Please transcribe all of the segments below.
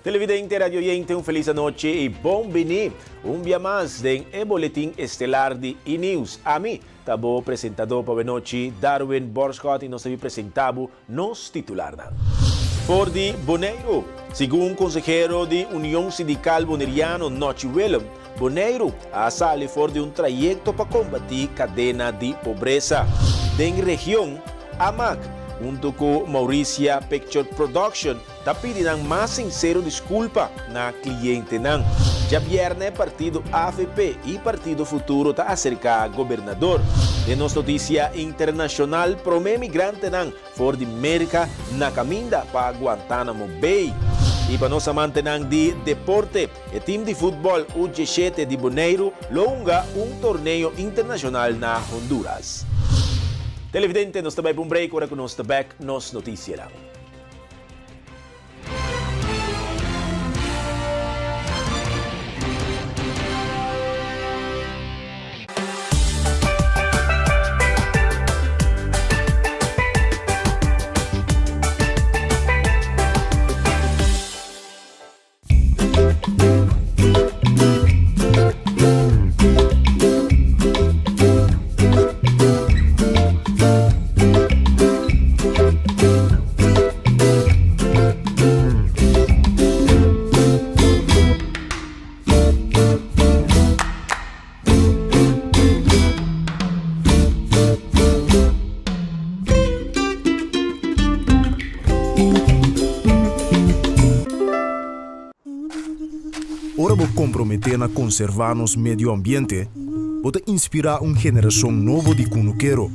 Televidente, radio oyente, un felis anochi i bon bini un bia mas den e boletin estelar di E-News. Ami ta bo presentadó pa wenochi, Darwin Borschot, i nos ta bin presentá bo nos titularnan. For di Boneiru, segun konsehero di Union Sindikal Boneriano Nochi Willem, Boneiru a sali for di un trayekto pa kombatí kadena di pobresa. Den region, Amak, huntu ku Mauricia Picture Production, ta pidi nan mas sinsero diskulpa na klientenan. Djabièrnè partido avp i Partido Futuro ta aserká gobernador. Den nos notisia internashonal promé migrantenan for di Merka na kaminda pa Guantanamo Bay. I pa nos amantenan di deporte, e tim di futbòl U diesshete di Boneiru lo hunga un torneo internashonal na Honduras. Televidente, nos ta bai pa un break ora ku nos ta bèk nos notisianan. Ora bo komprometé na konservá nos medio ambiente, bo ta inspirá un generashon nobo di kunukero.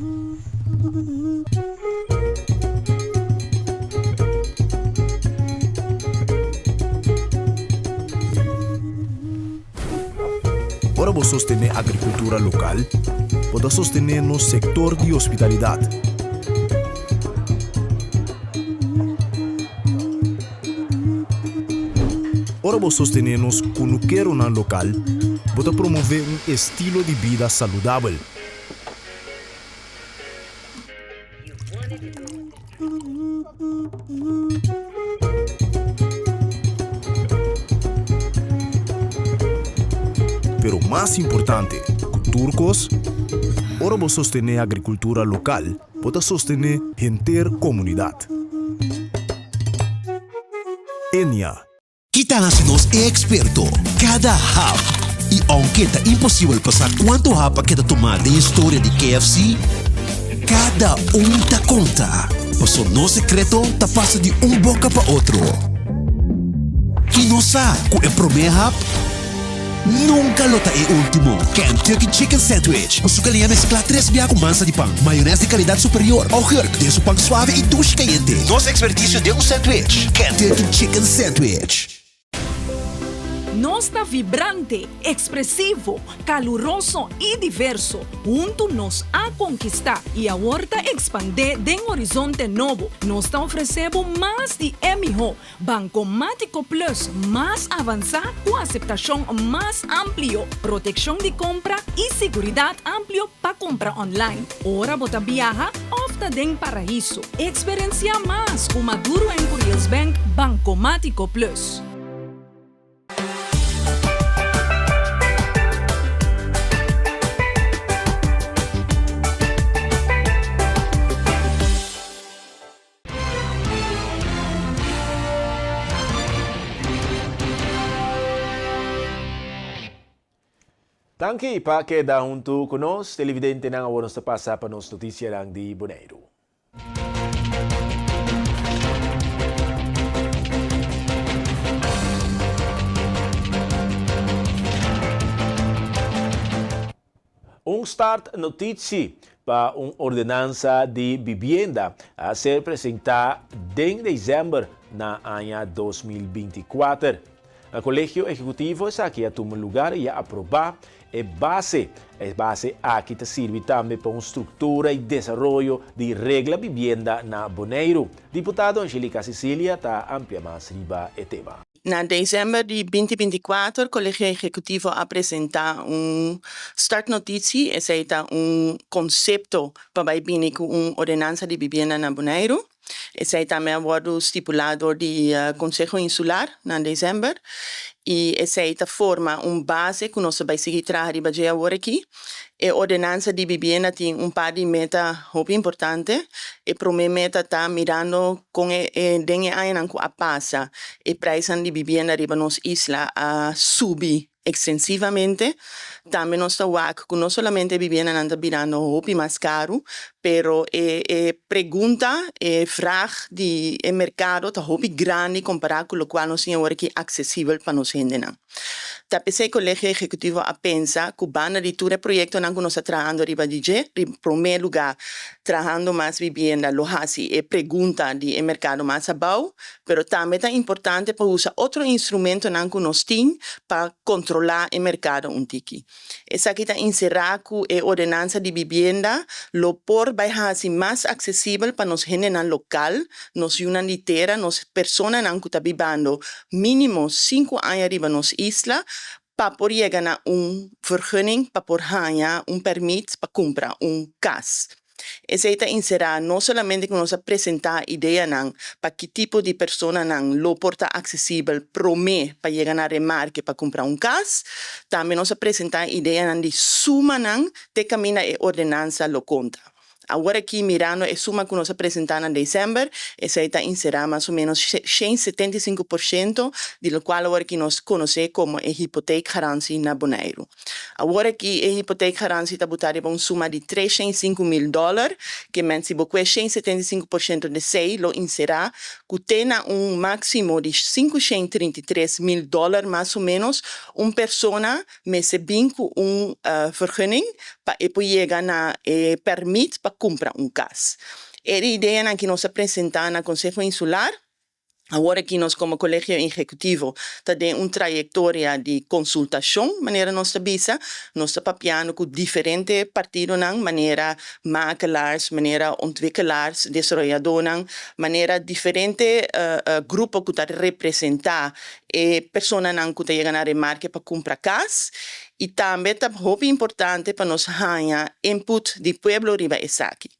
Ora bo sostené agrikultura lokal, bo ta sostené nos sektor di hospitalidat. Ora bo sostené nos kunukeronan lokal, bo ta promové un estilo di bida saludabel. Pero mas importante ku tur kos, ora bo sostené agrikultura lokal, bo ta sostené henter komunidat. Enia. Ki ta hasi nos e eksperto? Kada hap! I ounke ta imposibel pa sa kuantu hap a keda tumá den historia di KFC, kada un ta konta, paso nos sekreto ta pasa di un boka pa otro. I nos sa ku e promé hap Nunca lo ta e ultimo. Kentucky Chicken Sandwich, cu su galiña mezcla tres bia cu mansa di pan, mayones di calidad superior, augurk den su pan suave y dushi cayente. Nos experticio den un sandwich. Kentucky Chicken Sandwich. Nos ta vibrante, expresivo, caluroso y diverso. Huntu nos a conquista y awor ta expande den horizonte nobo. Nos ta ofrece bo mas di e miho. Bankomátiko Plus mas avansá ku aseptashon mas amplio, protekshon di kompra i siguridat amplio pa kumpra online ora bo ta biaha òf ta den paraiso. Eksperensiá mas ku Maduro en Curiels Bank Bankomátiko Plus. Danki pa keda huntu ku nos, televidentenan. Awor nos ta pasa pa nos notisianan di Boneiru. Un start notitie pa un ordenansa di bibienda a ser presentá den december na aña 2024. Na Kolegio Ehekutivo esaki a tuma lugar i a aprobá e base. E base aki ta sirbi tambe pa un struktura i desaroyo di regla bibienda na Boneiru. Diputado Anjelica Cecilia ta amplia mas riba e tema. Na desèmber di 2024 Kolegio Ehekutivo a presentá un startnotitie, esei ta un konsepto pa bai bini ku un ordenansa di bibienda na Boneiru. Esei tambe a wòrdu stipulá dor di Konseho Insular na desèmber i esei ta forma un base ku nos ta bai sigui traha riba dje awor aki. E ordenansa di bibienda tin un par di meta hopi importante. E promé meta ta mirando kon e den e añanan ku a pasa e preisnan di bibienda riba nos isla a subi Ekstensivamente. Tambe nos ta wak ku no solamente e bibiendanan ta birando hopi mas karu, pero e e pregunta, e vrag di e merkado ta hopi grandi kompará ku lokual nos tin awor aki aksesibel pa nos hendenan. Ta p'esei Kolegio Ehekutivo a pensa ku banda di tur e proyektonan ku nos ta trahando riba di dje, riba promé lugá trahando mas bibienda lo hasi e pregunta di e merkado mas abou, Pero tambe ta importante pa usa otro instrumentonan ku nos tin pa kontrolá e merkado un tiki. Esaki ta enserá ku e ordenansa di bibienda lo por bai hasi mas aksesibel pa nos hendenan lokal, nos yunan di tera, nos personanan ku ta bibando mínimo sinku aña riba nos isla, pa por yega na un vergunning pa por haña un pèrmit pa kumpra un kas. Esei ta enserá no solamente ku nos a presentá ideanan pa ki tipo di personanan lo por ta aksesibel promé pa yega na remarke pa kumpra un kas, tambe nos a presentá ideanan di sumanan te kaminda e ordenansa lo konta. Awor aki mirando e suma ku nos a presentá na desèmber, esei ta enserá mas o ménos 175% di lokual awor aki nos konosé komo e hipoteekgarantie na Boneiru. Awor aki e hipoteekgarantie ta butá riba un suma di 305 mil dòler, ke men si bo kue 175% di esei lo enserá ku te na un máksimo di 533 mil dòler mas o ménos un persona mester bin ku un vergunning pa e por yega na e pèrmit pa kumpra un kas. E ideanan ku nos a presentá na Konseho Insular. Awor aki nos komo Kolegio Ehekutivo ta den un trayektoria di konsultashon, manera nos ta bisa. Nos ta papiando ku diferente partidonan, manera makelaars, manera ontwikkelaars, desaroyadónan, manera diferente grupo ku ta representá e personanan ku ta yega na remarke pa kumpra kas. I tambe ta hopi importante pa nos haña input di pueblo riba esaki.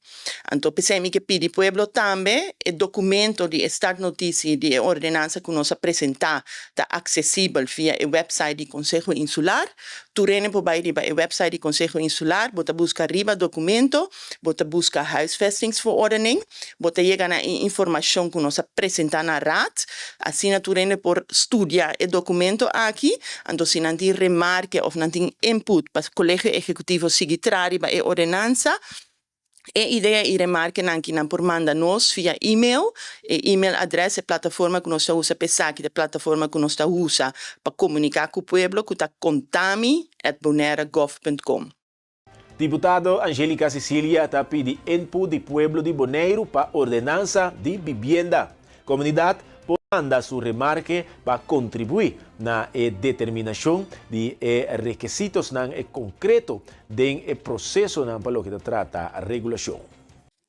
Anto p'esei mi ke pidi pueblo tambe e dokumento di e startnotitie di e ordenansa ku nos a presentá ta aksesibel via e website di Konseho Insular. Tur hende por bai riba e website di Konseho Insular, bo ta buska riba dokumento, bo ta buska huisvestingsverordening, bo ta yega na e informashon ku nos a presentá na raad. Asina tur hende por studia e dokumento aki. Anto si nan tin remarke òf nan tin input pa Kolegio Ehekutivo sigui traha riba e ordenansa, e idea i remarkenan ku nan por manda nos via e-mail. E e-mail adrès, e plataforma ku nos ta usa pa esaki, e plataforma ku nos ta usa pa komuniká ku pueblo, ku ta kontami@bonairegov.com. Diputado Anjelica Cicilia ta pidi input di pueblo di Boneiru pa ordenansa di bibienda. Komunidat por manda su remarke pa kontribuí na e determinashon di e rekisitonan konkreto den e prosesonan pa loke ta trata regulashon.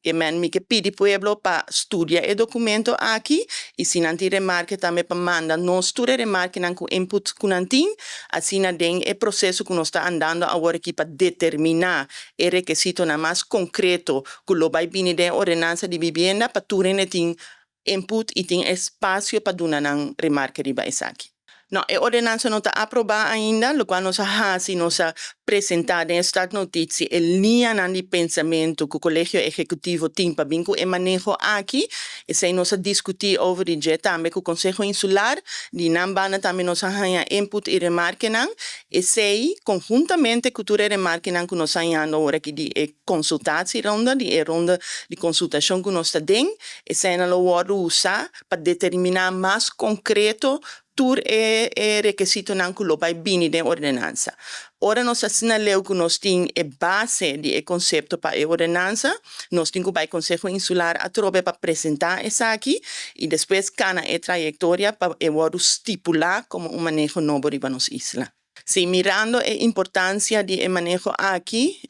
Ke men mi ke pidi pueblo pa studia e dokumento aki i si nan tin remarke tambe pa manda nos tur e remarkenan ku input ku nan tin, asina den e proseso ku nos ta andando awor aki pa determiná e rekisitonan mas konkreto ku lo bai bini den ordenansa di bibienda pa tur hende tin input i tin espasio pa duna nan remarke riba esaki. No, e ordenansa no ta aprobá ainda, lokual nos a hasi, nos a presentá den startnotitie e liñanan di pensamentu ku Kolegio Ehekutivo tin pa bin ku e maneho aki. Esei nos a diskutí over di dje tambe ku Konseho Insular, di nan banda tambe nos a haña input i remarkenan. Esei, konhuntamente ku tur e remarkenan ku nos a hañando awor aki di e konsultatieronde, di e ronde di konsultashon ku nos ta den, eseinan lo wòrdu usá pa determiná mas konkreto tur e e rekisitonan ku lo bai bini den ordenansa. Ora nos asina leu ku nos tin e base di e konsepto pa e ordenansa, nos tin ku bai Konseho Insular atrobe pa presentá esaki i despues kana e trayektoria pa e wòrdu stipulá komo un maneho nobo riba nos isla. Sí, mirando e importansia di e maneho aki,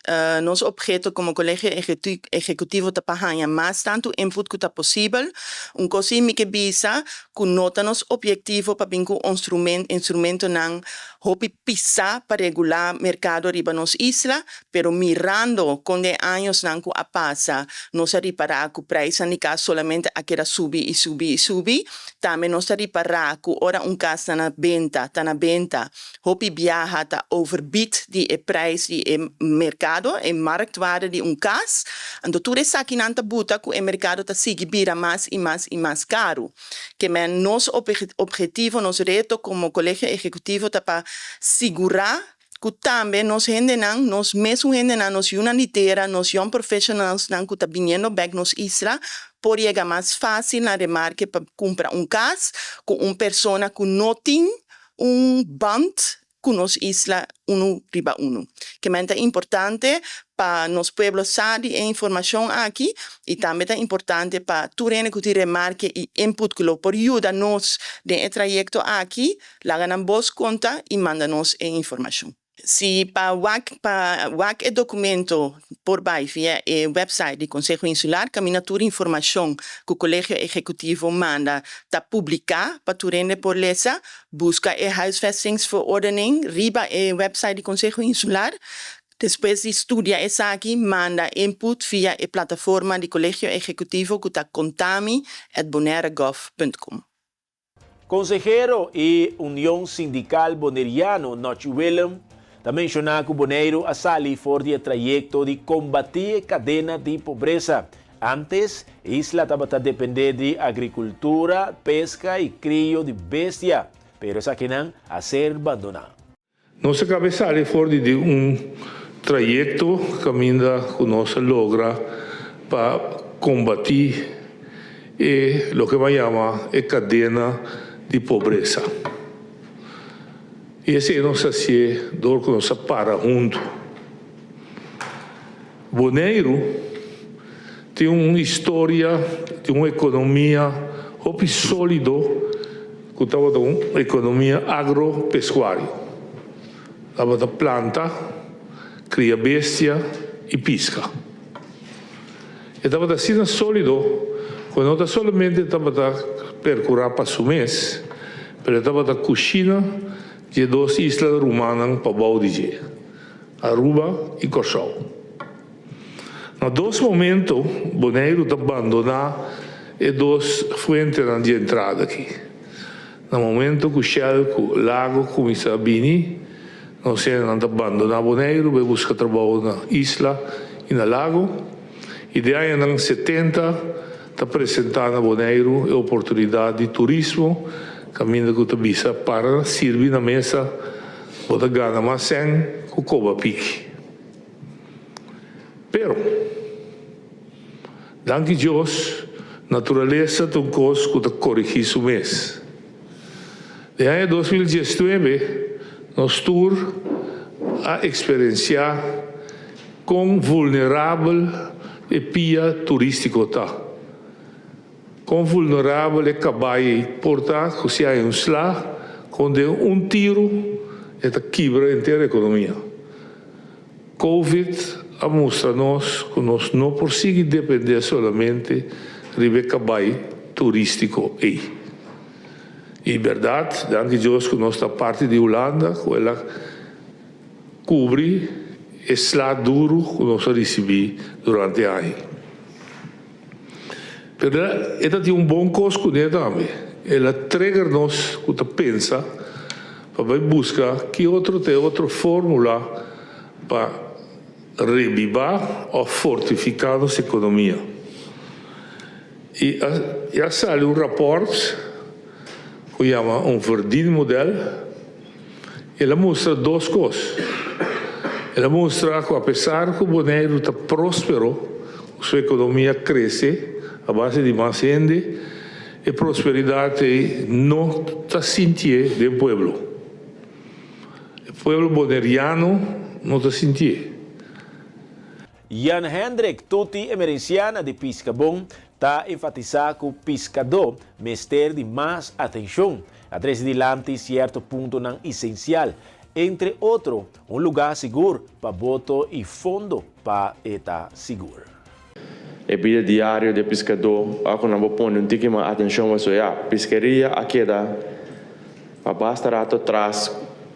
nos opheto komo Kolegio Ehekutivo ta pa haña mas tantu input ku ta posibel. Un kos i mi ke bisa ku no ta nos objektivo pa bin ku instrumentonan. hopi pisá pa regulá merkado riba nos isla, pero mirando kon den añosnan ku a pasa nos a ripará ku preisnan di kas solamente a keda subi i subi i subi. Tambe nos ta ripará ku ora un kas ta na benta ta na benta hopi biaha ta overbid di e preis di e merkado, e marktwaarde di un kas. Anto tur esakinan ta buta ku e merkado ta sigui bira mas i mas i mas karu. Ke men nos obhetivo, nos reto komo Kolegio Ehekutivo ta pa sigurá ku tambe nos hendenan, nos mesun hendenan, nos yunan di tera, nos young professionalsnan ku ta biniendo bèk nos isla por yega mas fásil na remarke pa kumpra un kas ku un persona ku no tin un band ku nos isla unu riba unu. Kemen ta importante pa nos pueblo sa di e informashon aki i tambe ta importante pa tur hende ku tin remarke i input ku lo por yuda nos den e trayekto aki laga nan bos konta i manda nos e informashon. Si pa wak pa wak e dokumento por bai via e website di Konseho Insular kaminda tur informashon ku Kolegio Ehekutivo manda ta publiká pa tur hende por lesa. Buska e Huisvestingsverordening riba e website di Konseho Insular. Despues di studia esaki, manda input via e plataforma di Kolegio Ehekutivo ku ta kontami at bonairegov.com. Konsehero i Union Sindikal Boneriano Notch Willem ta menshoná ku Boneiru a sali for di e trayekto di kombatí e kadena di pobresa. Ántes, e isla tabata dependé di agrikultura, peska i krio di bestia, pero esakinan a ser bandoná. Nos a kaba e sali for di di un trayekto kaminda ku nos a logra pa kombatí e loke bo a yama e kadena di pobresa. I esei nos a hasié dor ku nos a para huntu. Boneiru tin un historia di un ekonomia hopi sólido ku tabata un ekonomia agropeskuario. Tabata planta, kria bestia i piska. E tabata asina sólido ku no ta solamente tabata perkurá pa su mes, pero e tabata kushina di e dos isla rumannan pabou di dje. Aruba i Kòrsou. Na dos momento Boneiru ta bandoná e dos fuentenan di entrada aki. Na momento ku Shell ku Lago kuminsá bini, nos hendenan ta bandoná Boneiru bai buska trabou na Isla i na Lago. I den añanan setenta ta presentá na Boneiru e oportunidat di turismo kaminda ku ta bisa para sirbi na mesa. Bo ta gana mas sèn ku koba piki. Pero, danki Dios, naturalesa ta un kos ku ta korigí su mes. Den aña 2019, nos tur a eksperensiá kon vulnerabel e pia turístiko ta. Kon vulnerabel e kabai ei por ta ku si hay un sla, kon den un tiru e ta kibra henter ekonomia. Covid a mustra nos ku nos no por sigui dependé solamente riba e kabai turístiko ei. I bèrdat, danki Dios ku nos ta parti di Hulanda ku el a kubri e sla duru ku nos a risibí durante aña. Pero e ta tin un bon kos kuné tambe. El a trigger nos ku ta pensa pa bai buska ki otro ta e otro fórmula pa rebibá òf fortifiká nos ekonomia. I a sali un rapòrt ku yama un verdienmodel. El a mustra dos kos. El a mustra ku apesar ku Boneiru ta próspero, ku su ekonomia krese a base di mas hende, e prosperidat ei no ta sintié den pueblo. E pueblo boneriano no ta sintié. Jan Hendrik Tuti Emerenciana di Piskabon ta enfatisá ku piskadó mester di mas atenshon. A trese dilanti sierto puntonan esensial, entre otro un lugá sigur pa boto i fondo pa e ta sigur. E bida diario di e piskadó a ku nan bo pone un tiki mas atenshon pasobra ya piskeria a keda pa basta rato tras.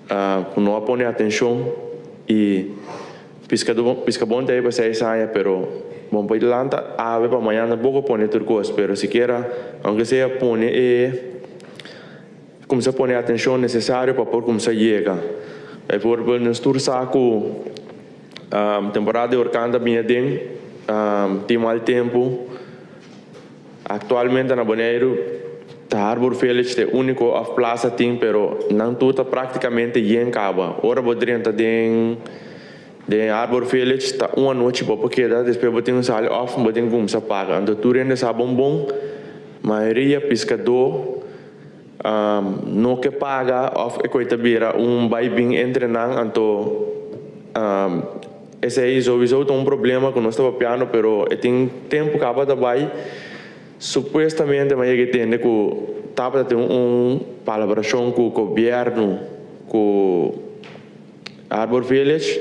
Ku no a pone atenshon i piskadó piskabon ta ei pa seis aña pero bon por lanta awe pa mañana tampoco pone tur kos pero sikiera aunke sea pone e kumsa pone atenshon nesesario pa por kumsa yega. Bijvoorbeeld nos tur sa ku temporada di orkan ta bini aden tin mal tempu. Aktualmente na Boneiru ta Harbor Village ta e úniko òf plasa tin pero nan tur ta práktikamente yen kaba. Ora bo drenta den den Harbor Village ta un anochi bo por keda despues bo tin ku sali òf bo tin ku kumsa paga. Anto tur hende sa bon bon mayoria piskadó no ke paga òf e koi ta bira un bai bin entre nan anto Esei souiso ta un problema ku nos ta papiando pero e tin tempu kaba ta bai. Supuestamente mi a yega e tende ku tabata tin un palabrashon ku gobièrnu ku Harbor Village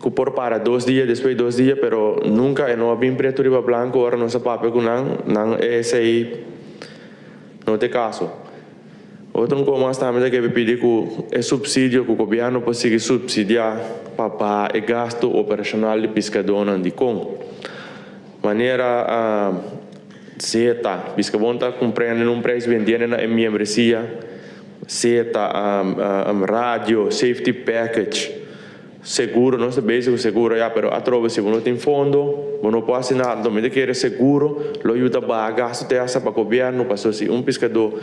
ku por para dos dia despues di dos dia pero nunka e no a bin pretu riba blanku ora nos a papia ku nan, nan esei no ta e kaso. Otro un komo mas tambe ta kebe pidi ku e supsidio ku gobièrnu por sigui supsidiá pa baha e gastu operashonal di piskadónan. Dikon? Manera zeta, piskabon ta kumprende un preis bendiendo na e miembresia, zeta, radio, safety package, seguro, nos ta bezig ku seguro ya, pero atrobe si bo no tin fondo bo no por hasi nada. Anto mi ta kere seguro lo yuda baha gastu te hasta pa gobièrnu pasobra si un piskadó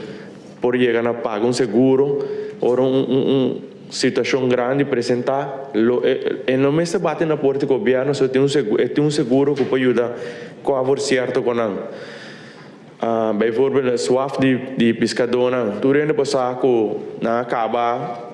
por yega na paga un seguro ora un un situashon grandi presentá lo e e no mester bati na porta di gobièrnu so tin un e tin un seguro ku por yuda kòver sierto ku nan. Beivoorbeeld swaf di di piskadónan tur hende por sa ku nan a kaba.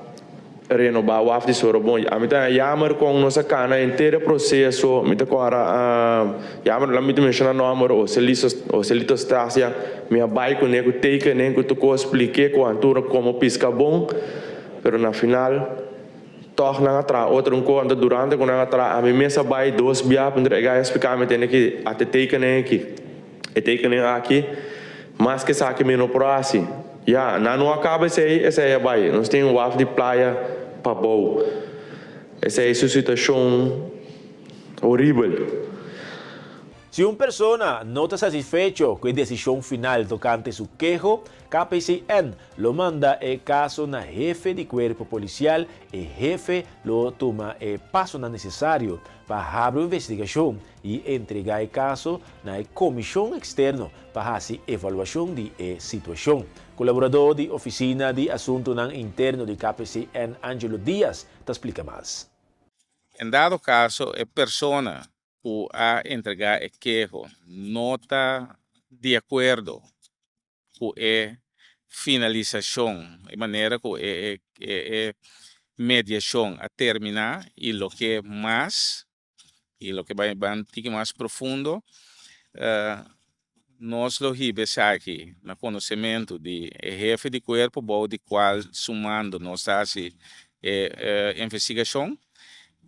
Renobá waf di Sorobon. Ami ta jammer kon nos a kana henter e proseso. Mi ta kora jammer la mi ta menshona nòmber Oselito Oselito Stasia. Mi a bai kuné ku tekenen ku tur kos splik'é ku antura komo piska bon. Pero na final tòg nan a traha otro un kos. Anto durante ku nan a traha ami mes a bai dos bia puntra e gai a splika mi tende ki a te tekenen aki. E tekenen aki mas ke esaki mi no por hasi. Ya, nan no a kaba esei, esei a bai. Nos tin un waf di playa pabou. Esei su situashon horibel. Si un persona no ta satisfecho ku e desishon final tokante su keho, KPCN lo manda e kaso na hefe di kuerpo polisial. E hefe lo tuma e pasonan nesesario pa habri un investigashon i entregá e kaso na e komishon eksterno pa hasi evaluashon di e situashon. Kolaboradó di Ofisina di Asuntunan Interno di KPCN Angelo Diaz ta splika mas. En dado kaso e persona ku a entregá e keho no ta di akuerdo ku e finalisashon, e manera ku e e mediashon a terminá i loke mas i loke bai ban tiki mas profundo, nos lo hiba esaki na konosementu di e hefe di kuerpo bou di kual su mando nos ta hasi e investigashon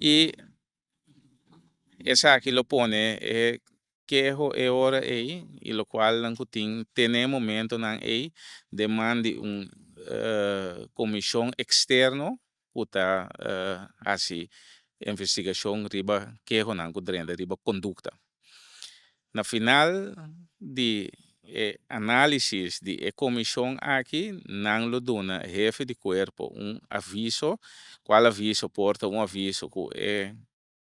i esaki lo pone e keho e ora ei i lokualnan ku tin tene momentonan ei den man di un komishon eksterno ku ta hasi investigashon riba kehonan ku drenta riba kondukta. Na final di e análisis di e komishon aki nan lo duna hefe di kuerpo un aviso, kual aviso por ta un aviso ku e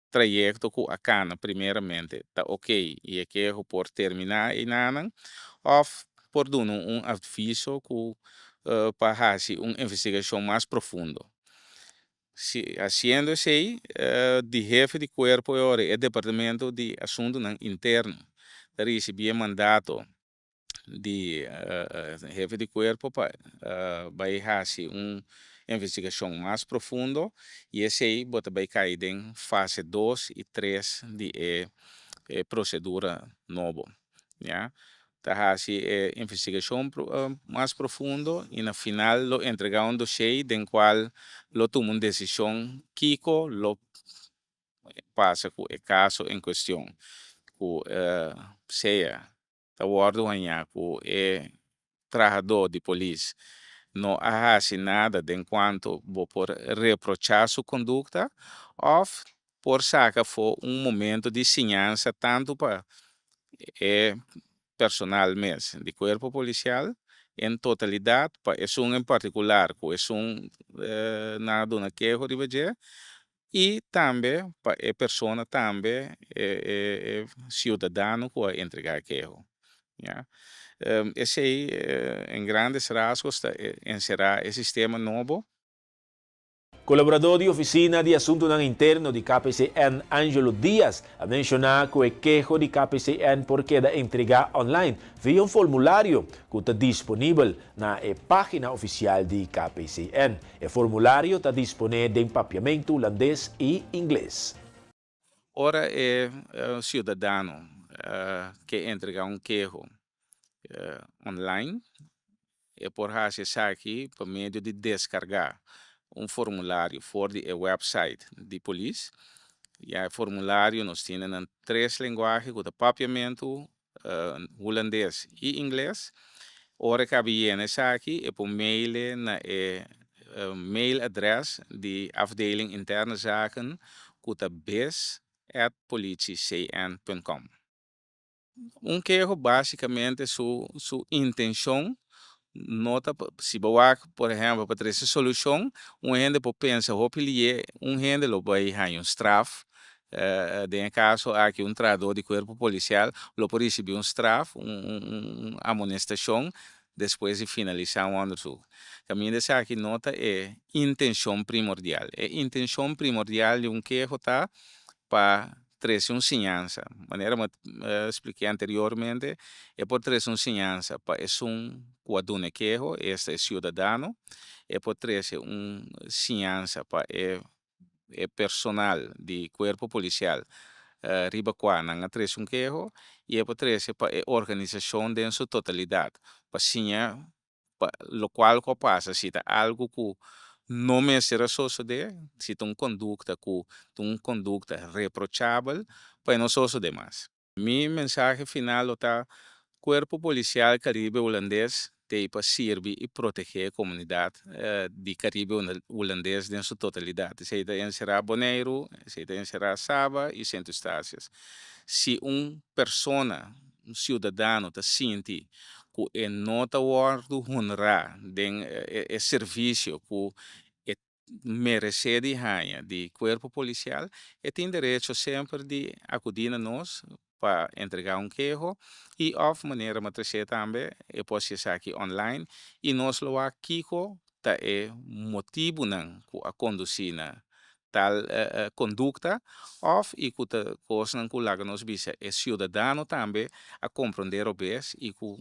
trayekto ku a kana primeramente ta okey i e keho por terminá einanan òf por duna un aviso ku pa hasi un investigashon mas profundo. Si hasiendo esei di hefe di kuerpo e ora e departamento di asuntunan interno ta risibí e mandato di hefe di kuerpo pa bai hasi un investigashon mas profundo i esei bo ta bai kai den fase dos i tres di e prosedura nobo. Ya ta hasi e investigashon mas profundo i na final lo entregá un doshei den kual lo tuma un desishon kiko lo pasa ku e kaso en kuestion ku sea ta wòrdu hañá ku e trahadó di polis. no a hasi nada den kuanto bo por reprochá su kondukta òf por saka afó un momento di siñansa tantu pa e personal mes di kuerpo polisial en totalidat, pa esun en partikular ku esun nan a duna keho riba dje i tambe pa e persona tambe e siudadano ku a entregá e keho. Ya. Esei en grandes rasgos ta enserá e sistema nobo. Kolaboradó di Ofisina di Asuntunan Interno di KPCN, Angelo Diaz, a menshoná ku e keho di KPCN por keda entregá online via un formulario ku ta disponibel na e página ofisial di KPCN. E formulario ta disponé den papiamentu, hulandes i ingles. Ora e siudadano ke entregá un keho online, e por hasi esaki pa medio di deskargá un formulario for di e wèpsait di polis. Ya e formulario nos tene na tres lenguahe ku ta papiamentu, hulandes i ingles. Ora e kaba yena esaki e por maile na e mailadres di Afdeling Interne Zaken ku ta bes at politiecn punt com. Un keho básikamente su su intenshon no ta si bo wak por ehèmpel pa trese solushon un hende por pensa hopi lié un hende lo bai haña un straf Den e kaso aki un trahadó di kuerpo polisial lo por risibí un straf, un amonestashon, despues di finalisá un onderzoek. Kaminda esaki no ta e intenshon primordial. E intenshon primordial di un keho ta pa trese un siñansa. Manera mi a spliké anteriormente, e por trese un siñansa pa esun ku a duna e keho, esta e siudadano, e por trese un siñansa pa e e personal di cuerpo policial riba cua nan a trece un keho y e por trece pa e organisacion den su totalidad pa siña pa locual cu a pasa si ta algo cu no mester a sosode, si ta un conducta cu ta un conducta reprochabel pa e no sosode mas. Mi mensahe final lo ta, Cuerpo Policial Caribe Hulandes t'ei pa sirbi y protege e comunidad di Caribe Hulandes den su totalidad. Esei ta encerá Boneiru, esei ta encerá Saba y Sint Eustatius. Si un persona, un ciudadano ta sinti cu e no ta wordo honrá den e servicio cu e meresé di haña di kuerpo polisial, e tin derecho semper di akudí na nos pa entregá un keho i òf manera mi a tresé tambe e por hasi esaki online i nos lo wak kiko ta e motibunan ku a kondusí na tal kondukta òf i ku ta kosnan ku laga nos bisa e siudadano tambe a komprondé robes i ku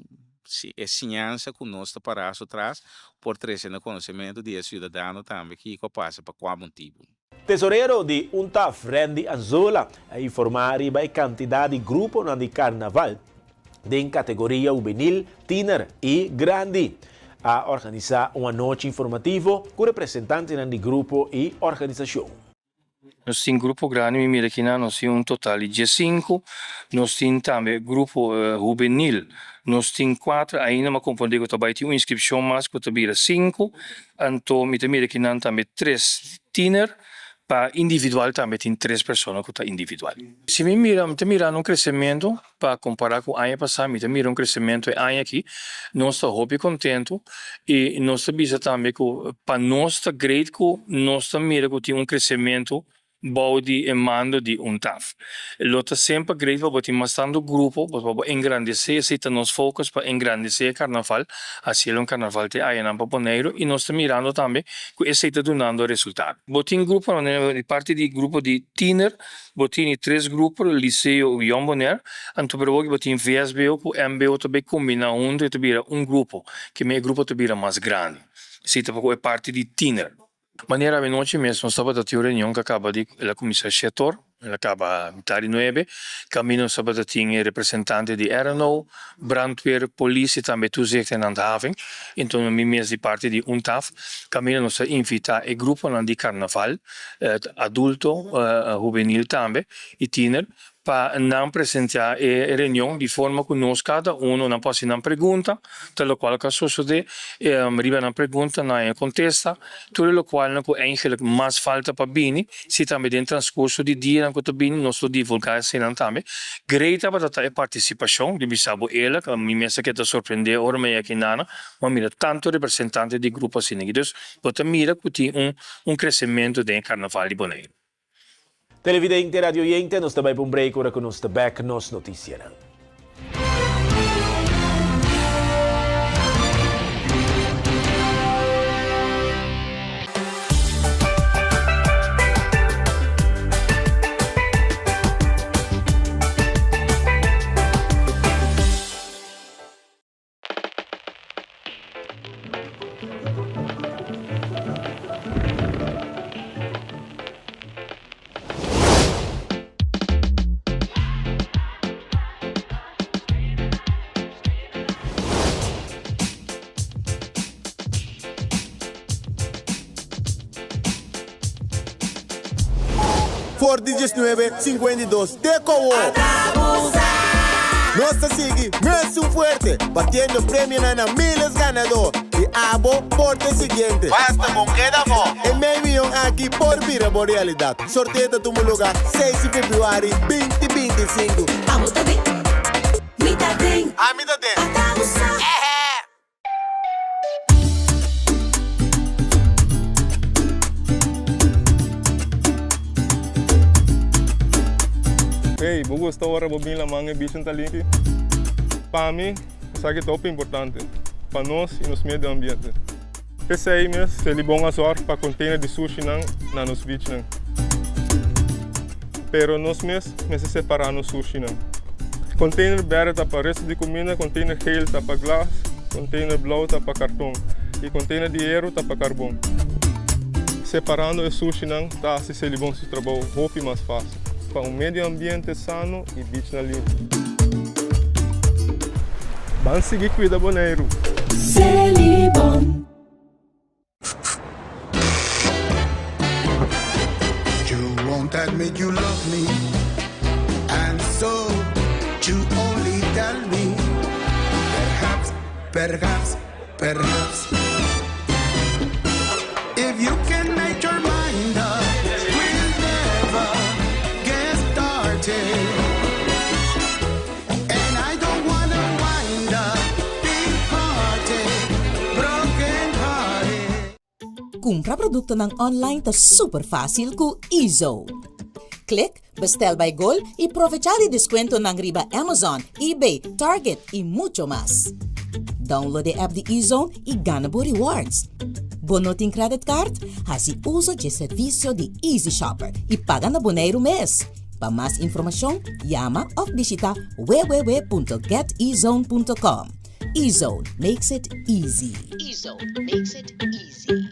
Si e siñansa ku nos ta pará su tras por trese na konosementu di e siudadano tambe kiko a pasa pa kua motibu. Tesorero di UNTAF, Randy Anzola, a informá riba e kantidat di gruponan di karnaval den kategoria hubenil, tiner i grandi. A organisá un anochi informativo ku representantenan di grupo i organisashon. Nos tin grupo grandi, mi mira kinan nos tin un total di diesinku, nos tin tambe grupo hubenil, nos tin kuater, ainda mi a komprondé ku ta bai tin un inskripshon mas ku ta bira sinku, anto mi ta mira kinan tambe tres tiner, pa individual tambe tin tres persona ku ta individual. Si mi mira, mi ta mirando un kresementu Pa kompará ku aña pasá mi ta mira un kresementu e aña aki. Nos ta hopi kontentu i nos ta bisa tambe ku pa nos ta great ku nos ta mira ku tin un kresementu bou di e mando di un taf. Lo ta semper great pa bo tin mas tantu grupo pa bo engrandesé, esei ta nos focus pa engrandesé e karnaval, hasiel un karnaval te ayanan pa Boneiru i nos ta mirando tambe ku esei ta dunando resultado. Bo tin gruponan di parti di grupo di tiner Bo tini tres grupo, Liceo u Jong Bonaire, anto pero bo tin VSBO ku mbo ta bay combina hunto y ta bira un grupo, keme e grupo ta bira mas grandi. Esey ta pa e parti di tiner. Manera awenochi mes nos tabata tin un reunion ku a kaba di el a kuminsá shetor, el a kaba mitad di nuebe, kaminda nos tabata tin e representante di RNO, Brandweer, polis y tambe toezicht en handhaving, enton mi mes di parti di UNTAF, kaminda nos ta invita e gruponan di karnaval, adulto, hubenil tambe y tiner. pa nan presentia e reunion di forma ku nos kada uno nan por hasi nan pregunta ta lokual ku a sosode riba nan pregunta nan a kontesta tur e lokualnan ku eigenlik mas falta pa bini si tambe den transkurso di dianan ku ta bini nos lo divulga esenan tambe. Grei tabata ta e partisipashon di bisa bo eerlijk mi mes a keda sorprende ora mi a yega kinana mi a mira tantu representante di grupo asina aki dus bo ta mira ku tin un un kresementu den e karnaval di Boneiru. Televidente, radioyente, nos ta bai pa un break ora ku nos ta bek nos notisianan. For di diesnuebe 52 te kowo. Nos ta sigui mesun fuerte, batiendo premionan na miles ganadó. I abo por ta e siguiente. Basta bon keda afó. E mei miyon aki por bira bo realidat. Sorteo ta tuma luga seis di februari 2025. Abo ta den, mi ta den. Ami ta den. Ata bo sa. Ehe! Hey, bo gusta ora bo bin laman e bichin ta limpi? Pa mi, esaki ta hopi importante pa nos y nos medio ambiente. P'esei mes, Selibon a zorg pa container di sushinan na nos beachnan. Pero nos mes mester separa nos sushinan. Container berde ta pa resto di cuminda, container geel ta pa glas, container blauw ta pa carton y container di hero ta pa carbon. Separando e sushinan ta haci Selibon su trabou hopi mas facil pa un medio ambiente sano y beachnan limpi. Ban sigui cuida Boneiru! Selibon. You won't admit you love me And so you only tell me Perhaps, perhaps, perhaps If you can make your mind up We'll never get started And I don't wanna wind up Big hearted, broken hearted Kumpra produktonan online ta super fásil ku Ezo. Klik Bestel by Gol i provechá di deskuentonan riba Amazon, eBay, Target i mucho mas. Download e app di Ezone i gana bo rewards. Bo no tin credit card? Hasi uso dje servisio di Easy Shopper i paga na Boneiru mes. Pa mas informashon, yama òf bishita www.getezone.com. Ezone makes it easy. Ezone makes it easy.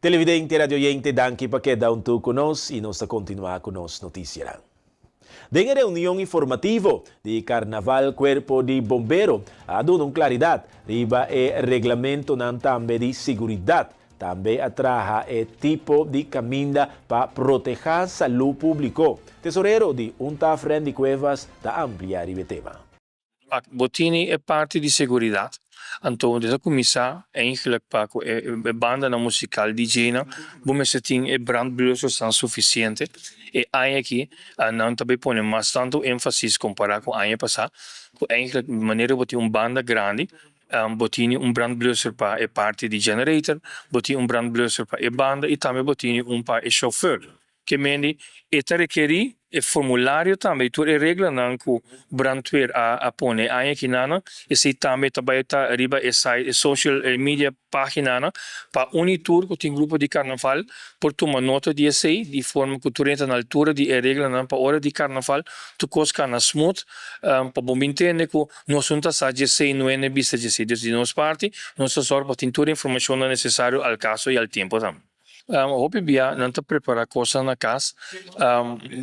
Televidente y radioyente danki pa keda huntu cu nos y nos ta continua cu nos noticianan. Den e reunion informativo di Carnaval Cuerpo di Bombero a duna un claridad riba e reglamentonan tambe di siguridad. Tambe a traha e tipo di caminda pa proteha salud publico. Tesorero di UNTAF Randy Cuevas ta amplia riba e tema. Wak, bo tini e parti di seguridat, anto bo ta kuminsá eigenlik pa ku e bandanan musikal, DJ-nan, bo mester tin e brandblussersnan sufisiente. E aña aki nan ta bai pone mas tantu énfasis kompará ku aña pasá, ku eigenlik manera bo tin un banda grandi, bo tini un brandblusser pa e parti di generator, bo tin un brandblusser pa e banda i tambe bo tini un pa e shofùr. Ke mende e ta rekerí e formulario tambe i tur e reglanan ku brandweer a a pone e aña kinanan, esei tambe ta bai ta riba e site e social media paginanan pa un i tur ku tin grupo di karnaval por tuma nota di esei di forma ku tur hende ta na altura di e reglanan pa ora di karnaval tur kos kana smooth pa bo bin tende ku nos no ta sa djesei no hende bisa djesei. Dus di nos parti nos ta sòru pa tin tur e informashonnan nesesario al kaso i al tiempo tambe. Hopi bia nan ta prepara kosnan na kas.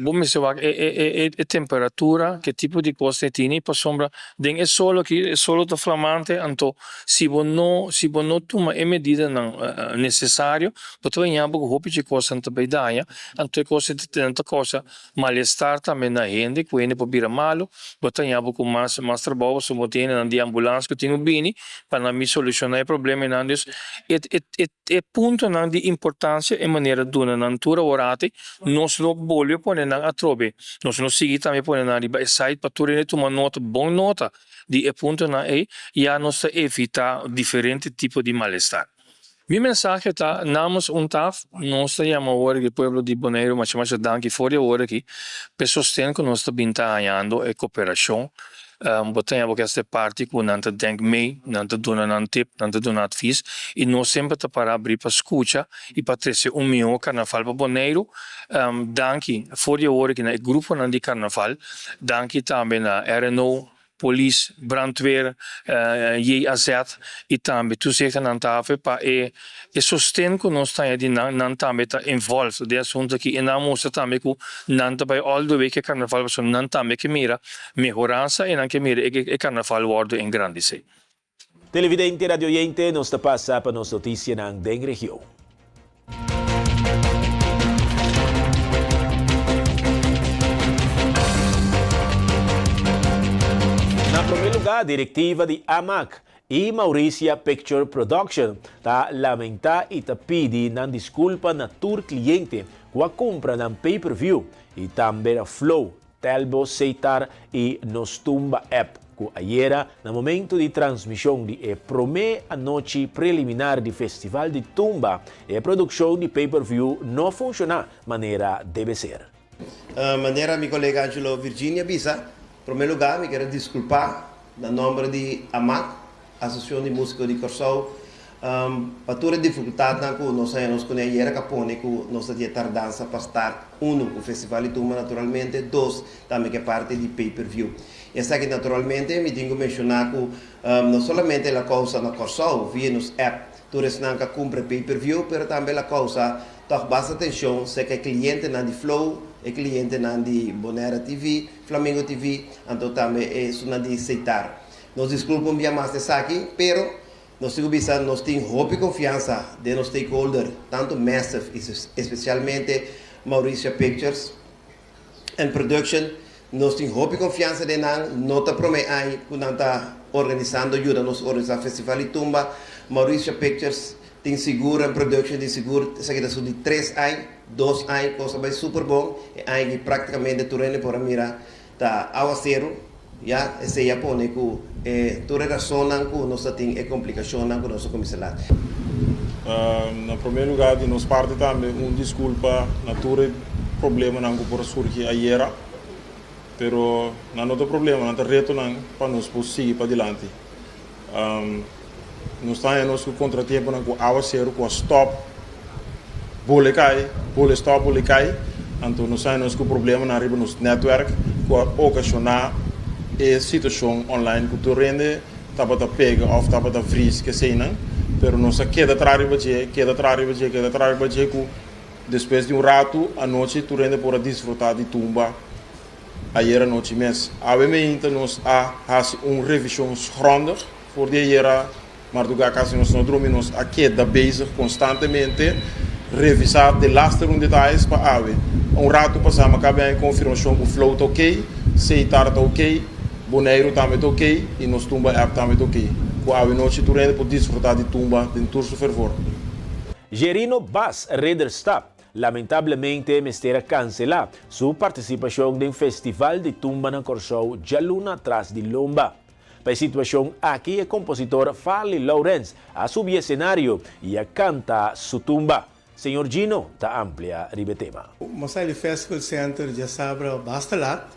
Bo mester wak e temperatura, ke tipo di kos e tini, pasobra den e solo aki, e solo ta flamante, anto si bo no si bo no tuma e medidanan nesesario, bo ta baña bo ku hopi dje kosnan ta bai daña, anto e kos ei ta kousa malestar tambe na hende, ku hende por bira malu, bo ta haña bo ku mas mas trabou pasobra bo tin hendenan di ambulans ku tin ku bini pa nan bin solushoná e problemanan. Dus e e e e puntonan di importansia e manera duna nan tur awor ati nos lo bolbe pone nan atrobe. Nos lo sigui tambe pone nan riba e site pa tur hende tuma nota, bon nota di e puntonan ei, ya nos ta evitá diferente tipo di malestar. Mi mensahe ta, namens un taf, nos ta yama awor aki pueblo di Boneiru masha masha danki for di awor aki p'e sosten ku nos ta bin ta hañando e koperashon. Bo ta haña bo kesta e parti ku nan ta denk mee, nan ta duna nan tip, nan ta duna advis i nos semper ta para abrí pa skucha i pa trese un mihó karnaval pa Boneiru. Danki for di awor aki na e gruponan di karnaval, danki tambe na RNO, Polis, brandweer, JAZ y tambe toezichternan ta hafe pa e e sosten cu nos ta haña di nan, nan tambe ta involved den e asunto aki y nan a mustra tambe cu nan ta bay all the way cu e carnaval pasobra nan tambe ke mira mehoransa y nan ke mira e carnaval wordo engrandece. Televidente, radioyente, nos ta pasa pa nos noticianan den region. Na prome lugar, directiva di AMAC y Mauricia Picture Production ta lamenta y ta pidi nan disculpa na tur cliente cu a cumpra nan pay per view y tambe na Flow Telbo, Setar y Nos Tumba app, cu ayera na momento di transmision di e prome anochi preliminar di Festival di Tumba, e produccion di pay per view no funciona manera debe ser. Manera mi colega Angelo Virginia bisa, prome lugar mi kier a disculpa na nomber di AMAC, Asociacion di Musico di Corsou, pa tur e dificultadnan cu nos haña nos cune ayera ca pone cu nos ta tin e tardansa pa start, uno, cu Festival di Tumba naturalmente, dos, tambe cu e parti di pay per view. Esaki naturalmente mi tin cu menciona cu no solamente el a causa na Corsou via nos app tur esnan ca cumpra e pay per view, pero tambe el a causa toch basta tension cerca e clientenan di Flow, e clientenan di Bonaire TV, Flamingo TV, anto tambe esunnan di Seitar. Nos disculpa un bia mas di esaki, pero nos tin cu bisa nos tin hopi confiansa den nos stakeholder, tanto Massive y especialmente Mauricia Pictures and Production. Nos tin hopi confiansa den nan, no ta prome aña cu nan ta organisando yuda nos organisa Festival di Tumba. Mauricia Pictures tin sigur and Production tin sigur esaki ta su di tres aña, dos aña cos a bay super bon, e aña aki practicamente tur hende por a mira Ta awaseru, ya esei a pone ku e tur e rasonnan ku nos ta tin e komplikashonnan ku nos a kuminsá lat. Na promé lugá di nos parti tambe un diskulpa na tur e problemanan ku por a surgi ayera, pero nan no ta problema, nan ta retonan pa nos por sigui padilanti. Nos ta haña nos ku kontratiemponan ku awaseru ku a stòp bole kai, bole stòp bole kai, anto nos haña nos ku problemanan riba nos nètwèrk ku a okashoná e situashon online ku tur hende tabata pega òf tabata vries keseinan, pero nos a keda traha riba dje, keda traha riba dje, keda traha riba dje ku despues di un ratu anochi tur hende por a disfrutá di tumba. Ayer anochi mes. Awe meinta nos a hasi un revishon grondig. For di ayera mardugá kasi nos no drumi, nos a keda bezig konstantemente revisá de laster un detayes pa awe. Un ratu pasá mi a kaba haña konfirmashon ku Flow ta okey, Seitar ta okey, Boneiru tambe ta okey i nos Tumba app tambe ta okey. Ku awe nochi tur hende por disfrutá di Tumba den tur su fervor. Gerino Bas Ridderstap Lamentablemente mester a kanselá su partisipashon den Festival di Tumba na Kòrsou djaluna tras di lomba. Pa e situashon aki e kompositor Farley Lourens a subi esenario i a kanta su tumba. Señor Gino ta amplia riba e tema. M'a sali Festival Center djasabra basta lat.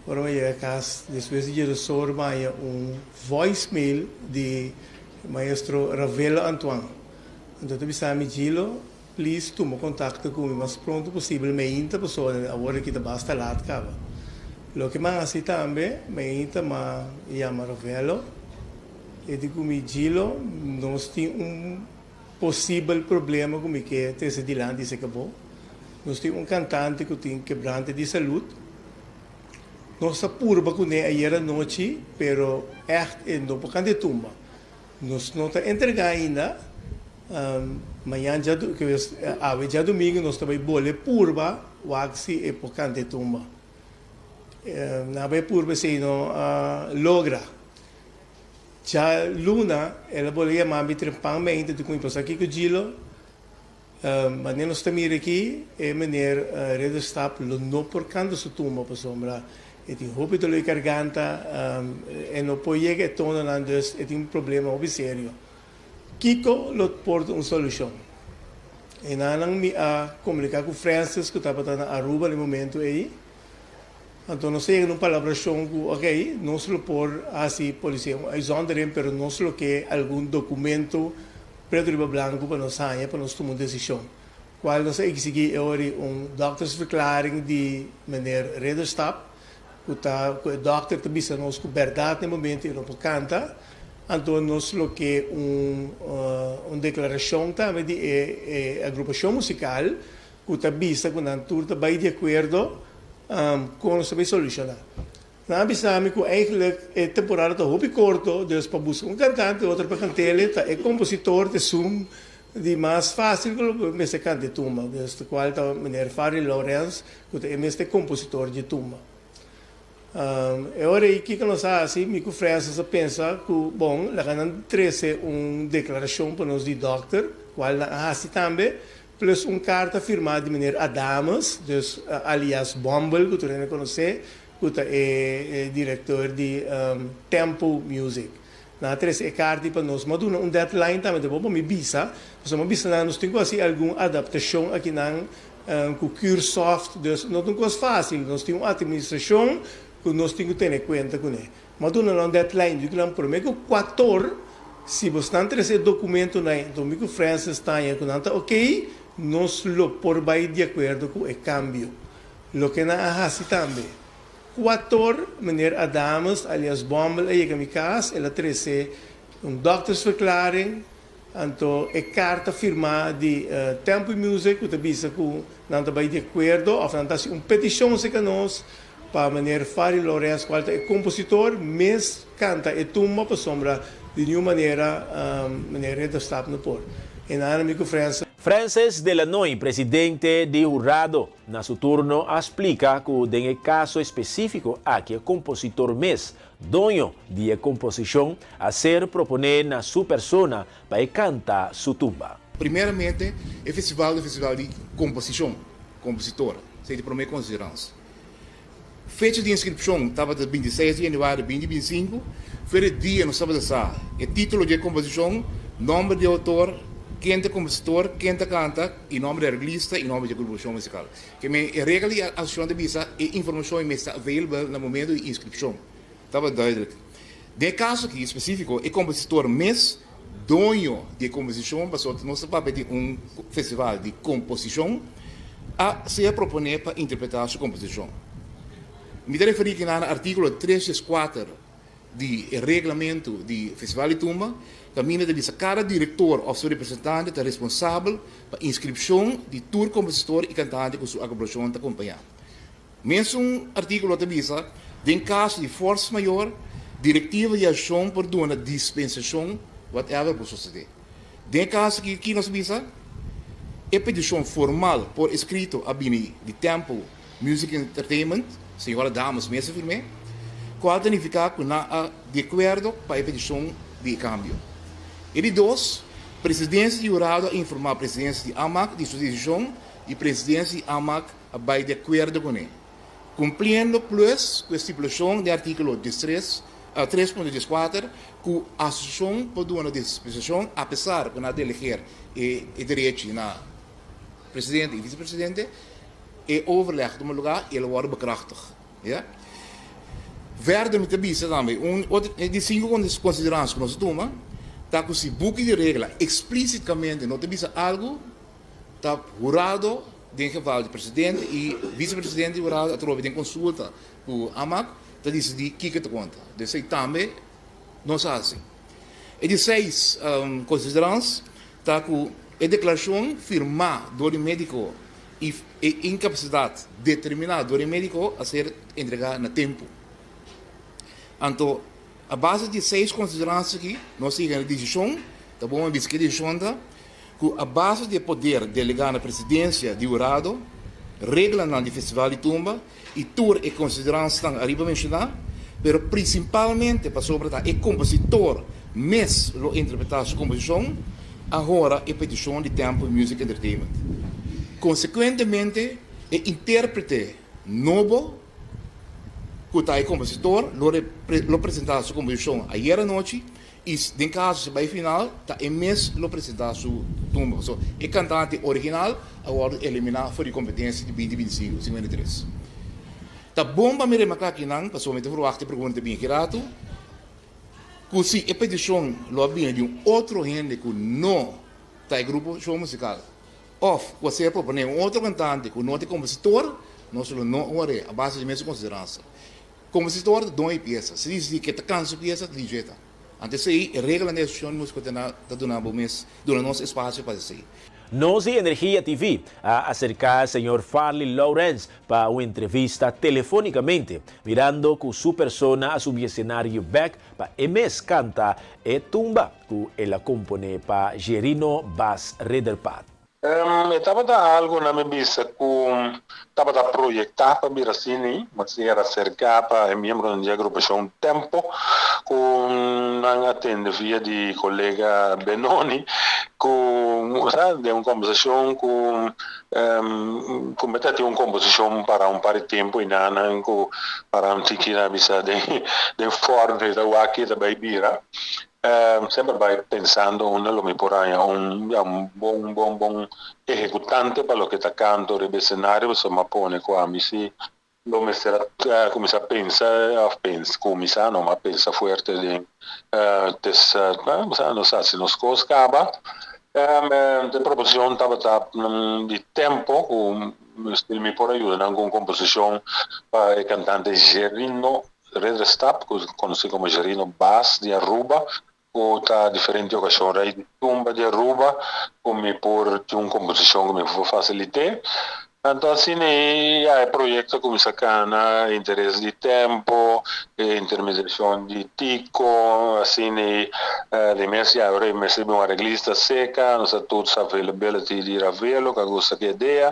Ora m'a yega kas despues di djedosor m'a haña un voicemail di maestro Ravelo Antoine. Anto ta bisa mi, Gilo, Please tuma contacto cu mi mas pronto posibel meinta pasobra awor aki ta basta laat caba. Loke m'a haci tambe meinta m'a yama Ravelo e di cu mi Gilo nos tin un. posibel problema ku mi ke trese dilanti se kabo. Nos tin un kantante ku tin kebrante di salud. Nos a purba kuné ayera nochi, pero ègt e no por kanta e tumba. Nos no ta entregá ainda. Mañan awe djadumingu nos ta bai bole purba wak si e por kanta e tumba. Nan a bai purba esei no a logra. Djaluna el a bole yama mi trempan meinta di ku mi pasa kiko Gilo. Manera nos ta mira aki, e meneer Ridderstap lo no por kanta su tumba pasobra e tin hopi dolor di garganta, e no por yega e tononan, dus e tin un problema hopi serio. Kiko lo por ta un solushon? Enanan mi a komunika ku Francis ku tabata na Aruba na e momento ei, anto nos a yega na un palabrashon ku ok, nos lo por hasi polisia un uitzondering pero nos lo ke algun dokumento Pretu riba blanku pa nos haña pa nos tuma un desishon, kual nos a eksigí e ora di un doktersverklaring di meneer Ridderstap, ku ta ku e dokter ta bisa nos ku bèrdat na e momento e no por kanta, anto nos lo ke un un deklarashon tambe di e e agrupashon musikal ku ta bisa ku nan tur ta bai di akuerdo kon nos ta bai solushoná. Nan a bisa mi ku eigenlijk e temporada ta hopi korto, dus pa buska un kantante otro pa kant'el ta e kompositor ta esun di mas fásil ku lo mester kanta e tumba, dus ta kual ta meneer Farley Lourens ku ta e mes ta e kompositor dje tumba. E ora ei kiko nos a hasi, mi ku Francis a pensa ku bon laga nan trese un deklarashon pa nos di dòkter, kual nan a hasi tambe, plus un karta firmá di meneer Adames, dus alias Bombel ku tur hende konosé, ku ta e direktor di Tempo Music. Nan a trese e karta pa nos. Mi a duna un deadline tambe ta bon pa mi bisa, pasobra mi a bisa nan nos tin ku hasi algun adaptashon akinan ku Cursoft, dus no ta un kos fásil. Nos tin un atministrashon ku nos tin ku tene kuenta kuné. Mi a duna nan un deadline di ku nan promé ku kuator, si bosnan trese e dokumentonan enton mi ku Francis taña ku nan ta okey, nos lo por bai di akuerdo ku e kambio. Loke nan a hasi tambe. Kuator, meneer Adames, alias Bombel, a yega mi kas, el a trese un doktersverklaring, anto e karta firmá di Tempo Music ku ta bisa ku nan ta bai di akuerdo òf nan ta hasi un petishon serka nos pa meneer Farry Lourens, kual ta e kompositor, mes kanta e tumba pasobra di niun manera meneer Ridderstap no por. E nan a mi ku Francis. Francis Delanoy, presidente di hurado, Na su turno a splika ku den e kaso espesífiko aki e kompositor mes, doño di e komposishon, a ser proponé na su persona pa e kanta su tumba. Primeramente e festival ta un festival di komposishon, kompositor, esei ta e promé konsideransa. Fecha di inskripshon tabata bintiseis di yanüari binti bintisinku, Fera e dia nos tabata sa e título di e komposishon, nòmber di e outor, ken ta e kompositor, ken ta kanta i nòmber di e areglista i nòmber di e grupashon musikal. Ke men e regla di asosiashon ta bisa e informashon ei mester ta available na momento di inskripshon. Tabata duidelijk. Den e kaso aki spesífiko e kompositor mes doño di e komposishon, pasobra nos ta papia di un festival di komposishon, a sea proponé pa interpretá su komposishon. Mi ta referí kinan na artíkulo tres dies kuater di e reglamentu di Festival di Tumba, kaminda ta bisa kada direktor òf su representante ta responsabel pa inskripshon di tur kompositor i kantante ku su akoplashon ta kompañá. Mesun artíkulo ta bisa, Den kaso di forsa mayor, direktiva di akshon por duna dispensashon whatever por sosodé. Den e kaso aki, ki nos bisa? E petishon formal por eskrito a bini di Temple Music Entertainment, señora Damas mes a firm'é, kual ta nifiká ku nan a di akuerdo pa e petishon di e kambio. E di dos, presidensia di hurado a informá presidensia di AMAC di su desishon i presidensia di AMAC a bai di akuerdo kuné, kumpliendo plus ku e stipulashon den artíkulo diestres, tres punto dieskuater, ku asosiashon por duna dispensashon apesar ku nan a delegeer e e derechi na presidente i visepresidente, e overleg a tuma lugá i el a wòrdu bekrachtig. Ya. Verder mi ta bisa tambe, un otro e di sinku konsideransia ku nos a tuma ta ku si buki di regla eksplísitamente no ta bisa algu, Ta hurado den geval di presidente y vicepresidente di hurado atrobe den consulta cu AMAC ta dicidi kico ta conta. Desey tambe nos a haci. E di seis considerans. ta ku e deklarashon firmá dor di médiko i e inkapasidat determiná dor di médiko a ser entregá na tempu. Anto, a base di e seis konsideransia aki, nos a yega na e desishon, ta bon pa bisa ku e desishon ta ku a base di e poder delegá na presidensia di hurado, reglanan di Festival di Tumba i tur e konsideransianan ariba menshoná, pero prinsipalmente pasobra ta e kompositor mes lo interpretá su komposishon, a hora e petishon di Tempo Music Entertainment. Konsekuentemente, e intérprete nobo ku ta e kompositor lo lo presentá su komposishon ayer anochi i den kaso si bai final ta e mes lo presentá su tumba. Pasobra e kantante original a wòrdu eliminá for di kompetensia di binti binti sinku, 53. Ta bon pa mi remarká akinan, pasobra mi ta ferwagt e pregunta bin aki ratu, ku si e petishon lo a bini di un otro hende ku no ta e grupo show musikal òf ku a ser proponé un otro kantante ku no ta e kompositor, nos lo no hore a base di mesun konsideransa. Kompositor ta doño di piesa. Si disidí ke ta kanta su piesa, ta di djeta. Anto esei, e reglanan di Asosiashon di Músiko ta duna bo mes, duna nos espasio pa esei. Nos di Energia TV a aserká señor Farley Lourens pa un entrevista telefonicamente, mirando cu su persona a subi escenario bek pa e mes canta e tumba cu el a compone pa Jerino Bas Ridderpaat. E tabata algu na mi bisa ku tabata proyektá pa bira asina, ma si era serká pa e miembronan di agrupashon Tempo ku nan a tende via di kolega Benoni ku sa den un kombersashon ku ku mi ta tin un komposishon para un par di tempu i nan ku para un tiki nan a bisa den den fòrnu e ta wak i ta bai bira. Semper bai pensando unda lo mi por haña un ya un bon bon bon ehecutante pa loke ta canto riba escenario pasobra mi a pone cu ami si lo mester a cuminsa pensa of pensa cuminsa no ma pensa fuerte den tes nos haci nos cos caba e proposicion tabata di tempo cu mi por a yuda nan cu un composicion pa e cantante Gerino Ridderstap, ku konosí komo Gerino Baas di Aruba, ku ta diferente okashon rei di tumba di Aruba, ku mi por tin un komposishon ku mi por fasilit'é. Anto asina ei ya e proyekto a kuminsá kana, interes di tempo, e intermediashon di Tico, asina ei di mes ya ora ei mester bin un areglista seka, nos a toets availability di Ravelo ku a gusta ku e idea.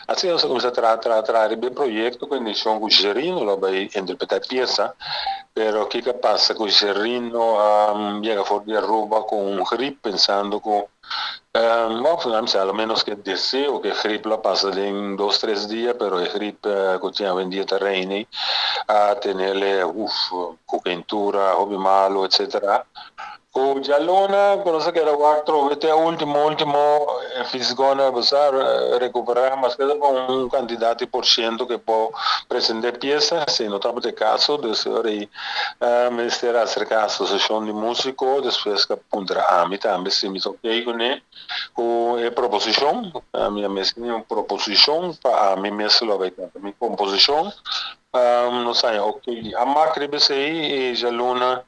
Asina nos a kuminsá traha, traha, traha riba e proyekto ku intenshon ku Gerino lo bai interpretá e piesa, pero kiko a pasa ku Gerino a yega for di Aruba ku un grip pensando ku òf nan bisa alo menos ku e deseo ku e grip lo a pasa den dos tres dia, pero e grip ku tin awendia ta reina a tenele uf ku keintura hopi malu etcetera. Ku djaluna ku nos a keda wak trobe te ultimo ultimo e fisgona a bisa rekuperá maske ta pa un kantidat di por siento ku e por presentá e piesa, si no tabata e kaso dus e ora ei mester aserká asosiashon di músiko despues ku a puntra ami tambe si mi ta okey kuné ku e proposishon. Ami a mester tin un proposishon pa ami mes lo bai kanta mi komposishon. Nos haña ok di amak riba esei i djaluna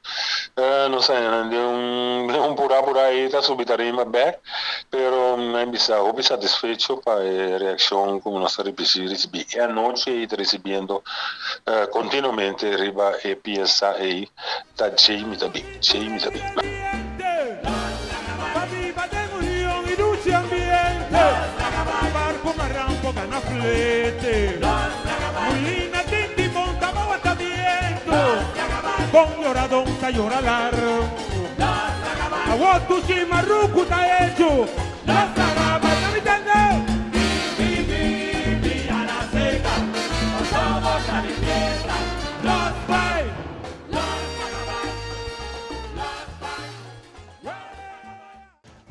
nos haña nan den un den un purá purá ei ta subi tarima bek pero mi a bisa hopi satisfecho pa e reakshon ku nos a risibí e anochi ei ta risibiendo kontinuamente riba e piesa ei ta djei mi ta bin djei mi ta bin.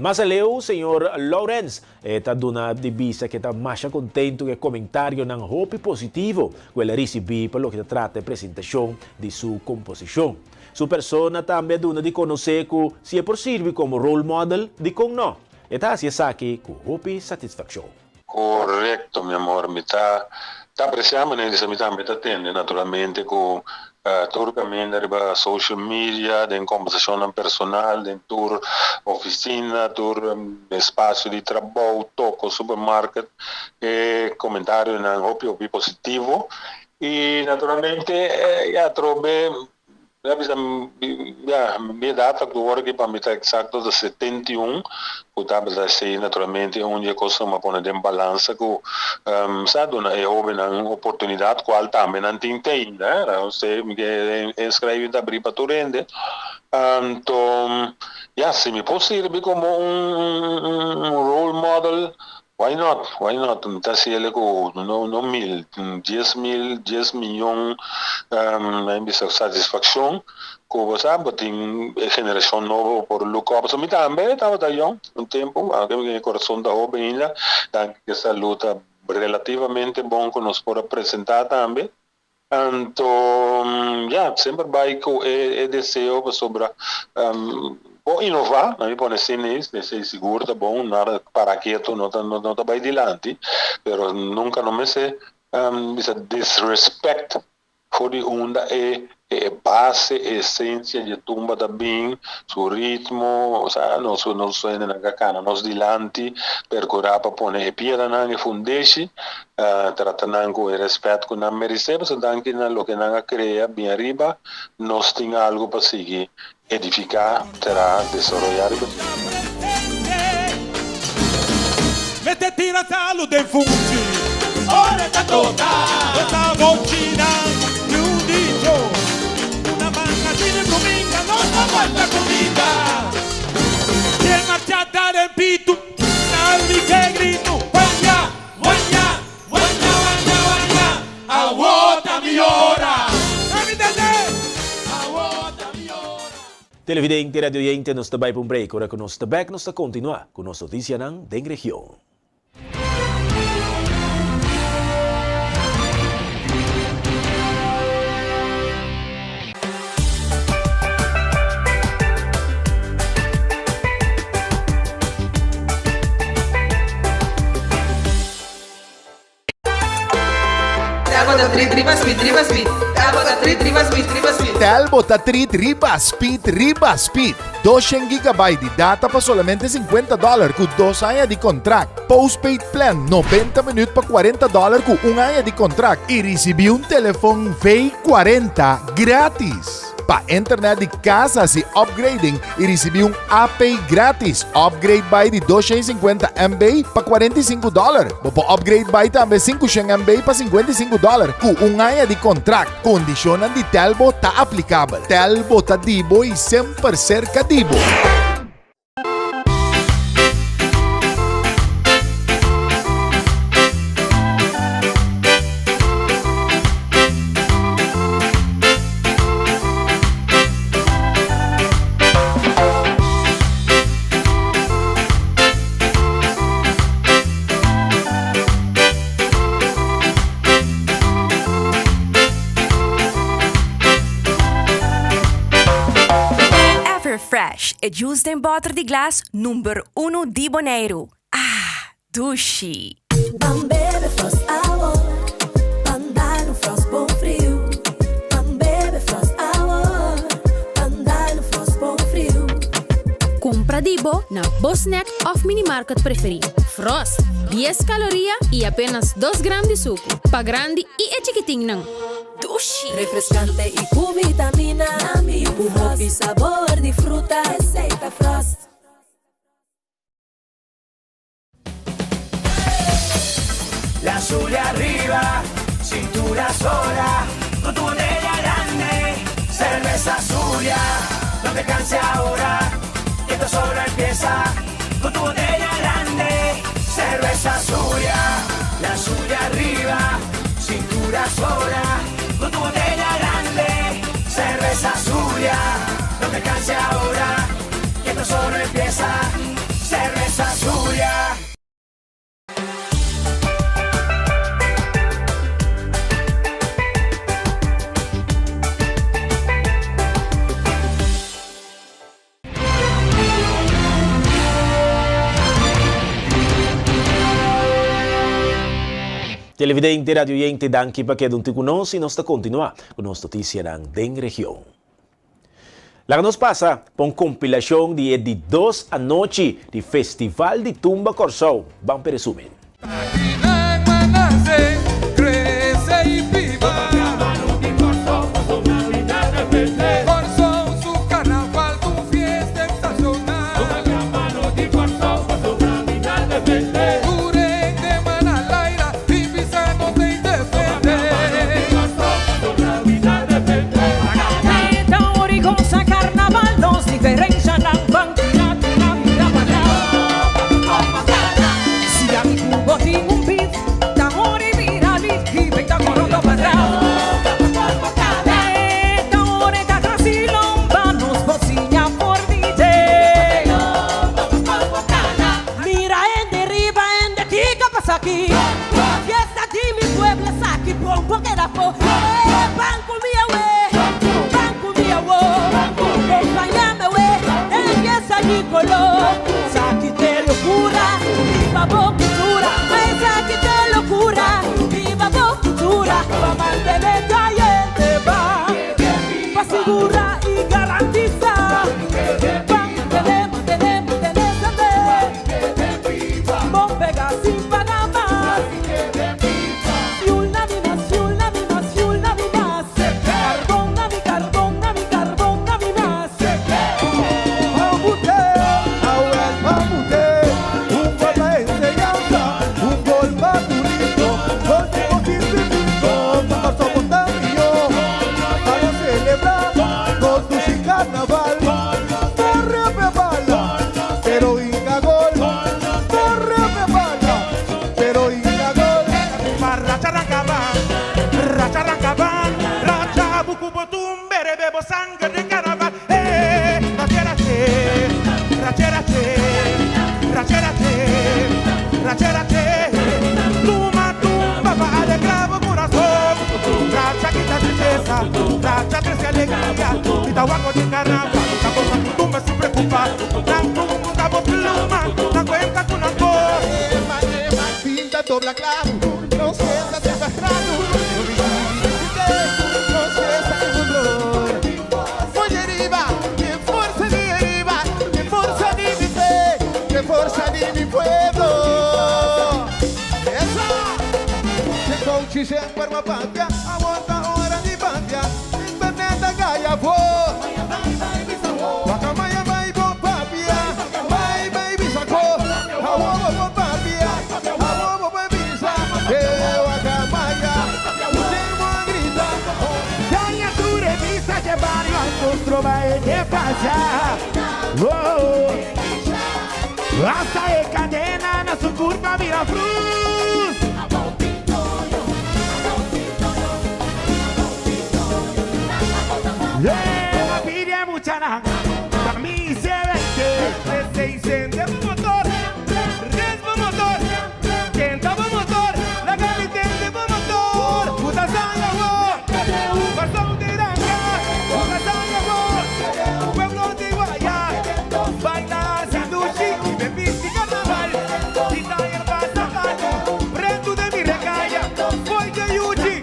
Mas aleu, señor Lawrence ta duna di bisa ku e ta masha kontentu ku e komentarionan hopi positivo ku el a risibí pa loke ta trata e presentashon di su komposishon. Su persona tambe a duna di konosé ku si e por sirbi komo role model, dikon no? E ta hasi esaki ku hopi satisfakshon. Korekto mi amor, mi ta. Ta apreciá manera di sa mi tambe ta tende naturalmente cu tur caminda riba social media, den conversacionnan personal, den tur oficina, tur espacio di trabou, toko, supermarket, e comentarionan hopi hopi positivo y naturalmente ya atrobe Mi a bisa, Ya, mi edat aktual aki pa mi ta eksakto ta 71, ku tabata esei naturalmente un di e kosnan ku mi a pone den balansa ku sa duna e hóbennan oportunidat kual tambe nan tin te ainda. Usted mi ke e inskribing ta abrí pa tur hende. Anto, ya, si mi por sirbi komo un role model Why not? Why not? Mi ta hasi ele ku no no mil, 10.000, 10 miyon, mi bisa satisfakshon ku bo sa bo tin e generashon nobo por look up. So mi tambe tabata yòn un tempu, aunke mi kurason ta hoben ainda, danki ku e salú ta relativamente bon ku nos por a presentá tambe. Anto, ya, semper bai ku e deseo pasobra bo inová, na mi pone asina esei sigur ta bon, nada para ketu no ta no ta bai dilanti, pero nunka no mester bisa disrespect for di unda e e base, e esensia di e tumba ta bin, su ritmo, osea nos nos hendenan ka kana nos dilanti, perkurá pa pone e piedranan, e fundeshi. Trata nan ku e rèspèt ku nan meresé, pasobra danki na loke nan a krea bin ariba, nos tin algu pa sigui edifiká, traha, desaroyá riba dje. Mete tira salu den funchi ora ta toka ta bochinan di un dicho una manga tine bruminga no ta falta cuminda Ken marchata den pitu nan mi ke gritu Wanya Wanya wanya wanya wanya Awo ta mi ora Mi tende Awo ta mi ora. Televidente y radioyente nos ta bai pa un break ora cu nos ta bek nos ta continua cu nos noticianan den region. Tel bo ta treat riba speed riba speed. 200 gigabyte di data pa solamente 50 dollar ku dos aña di kontrakt. Postpaid plan 90 minuut pa 40 dollar ku un aña di kontrakt i risibí un telefon V40 gratis. Pa internet di kas hasi upgrading i risibí un AP gratis. Upgrade bai di 250 MB pa 45 dollar. Bo por upgrade bai tambe 500 MB pa 55 dollar ku un aña di kontrakt. Kondishonnan di Telbo ta aplikabel. Telbo ta di bo i semper serka di bo. Everfresh, e juice den bòter di glas number uno di Boneiru. Ah, dushi! Ban bebe Frost awor, ban dal un Frost bon friu. Ban bebe Frost awor, ban dal un Frost bon friu. Kumpra di bo na bo snack òf minimarket preferí. Frost, dies kaloria i apenas dos gram di suku. Pa grandi i e chikitinnan. Dushi! Refrescante y cu vitamina, cu hopi sabor di fruta, esey ta Frost. La Zulia arriba, cintura sola, con tu botella grande, cerveza Zulia, no te canses ahora, que esto solo empieza, con tu botella grande, cerveza Zulia, la Zulia arriba, cintura sola, con tu botella grande, cerveza Zulia, no te canses ahora, que esto solo empieza, cerveza Zulia. Televidente, radioyente, danki pa keda unti ku nos i nos ta kontinuá ku nos notisianan den region. Laga nos pasa pa un kompilashon di e di dos anochi di Festival di Tumba Kòrsou. Ban p'e resumen. Mira hende riba hende kiko pasa aki Fiesta di mi pueblo esaki bon por keda afo Eh ban ku mi awe ban ku mi awo Kompañame awe den e fiesta di kolo Esaki te lokura biba bo kultura Esaki te lokura biba bo kultura Pa mantene kayente ban Pa sigura y garantisa Ban mantene mantene mantene sende Bon pega sin paga mas Fuel na mi mas fuel na mi mas fuel na mi mas Carbon na mi carbon na mi carbon na mi mas Mamute, awel mamute, un gol pa enseñansa, un gol pa turismo, gol di positivismo, pa Kòrsou por ta mihó, pa nos selebrá nos dushi karnaval. Corre pe bala, pero hinka gol, corre pe bala, pero hinka gol. Racha ranka ban, racha ranka ban, racha buku botum bere bebo sangre de carnaval. Eh, rachera che, rachera che, rachera che, rachera che. Tumba tumba pa alegrá bo kurason. Racha kita tristesa, racha trese alegria. Kita wako di carnaval, ta gosa ku tumba sin preokupá. Nan tumba bo pluma, nan kuenta ku nan kor. Pinta dobla klaru, nos fiesta ta sagrado. Nos fiesta di dolor. Oye riba, ke forsa di riba, ke forsa di mi fe, ke forsa di mi pueblo. Esa! Ke coach semper m'a papia, awor ta ora di papia. Internet a gaya bo. Wakamaya bai bo papia, bai bai bisa ko. Awor bo por papia, awor bo por bisa. Eh, wakamaya, usted a grita. Daña tu revista de barrio al monstruo va de pasa. Oh, hasta e cadena na su curva mira frus. Yeah, pide mucha na, pa mi se vende. Seis motor, resbo motor, kenta bo motor, la calitente bo motor. Puta sanga wo, Corazón de Iranga, puta sanga wo, pueblo de Guaya, baila sin dushi y me viste carnaval. Tita el pasa preto de mi recaya, voy de yuchi,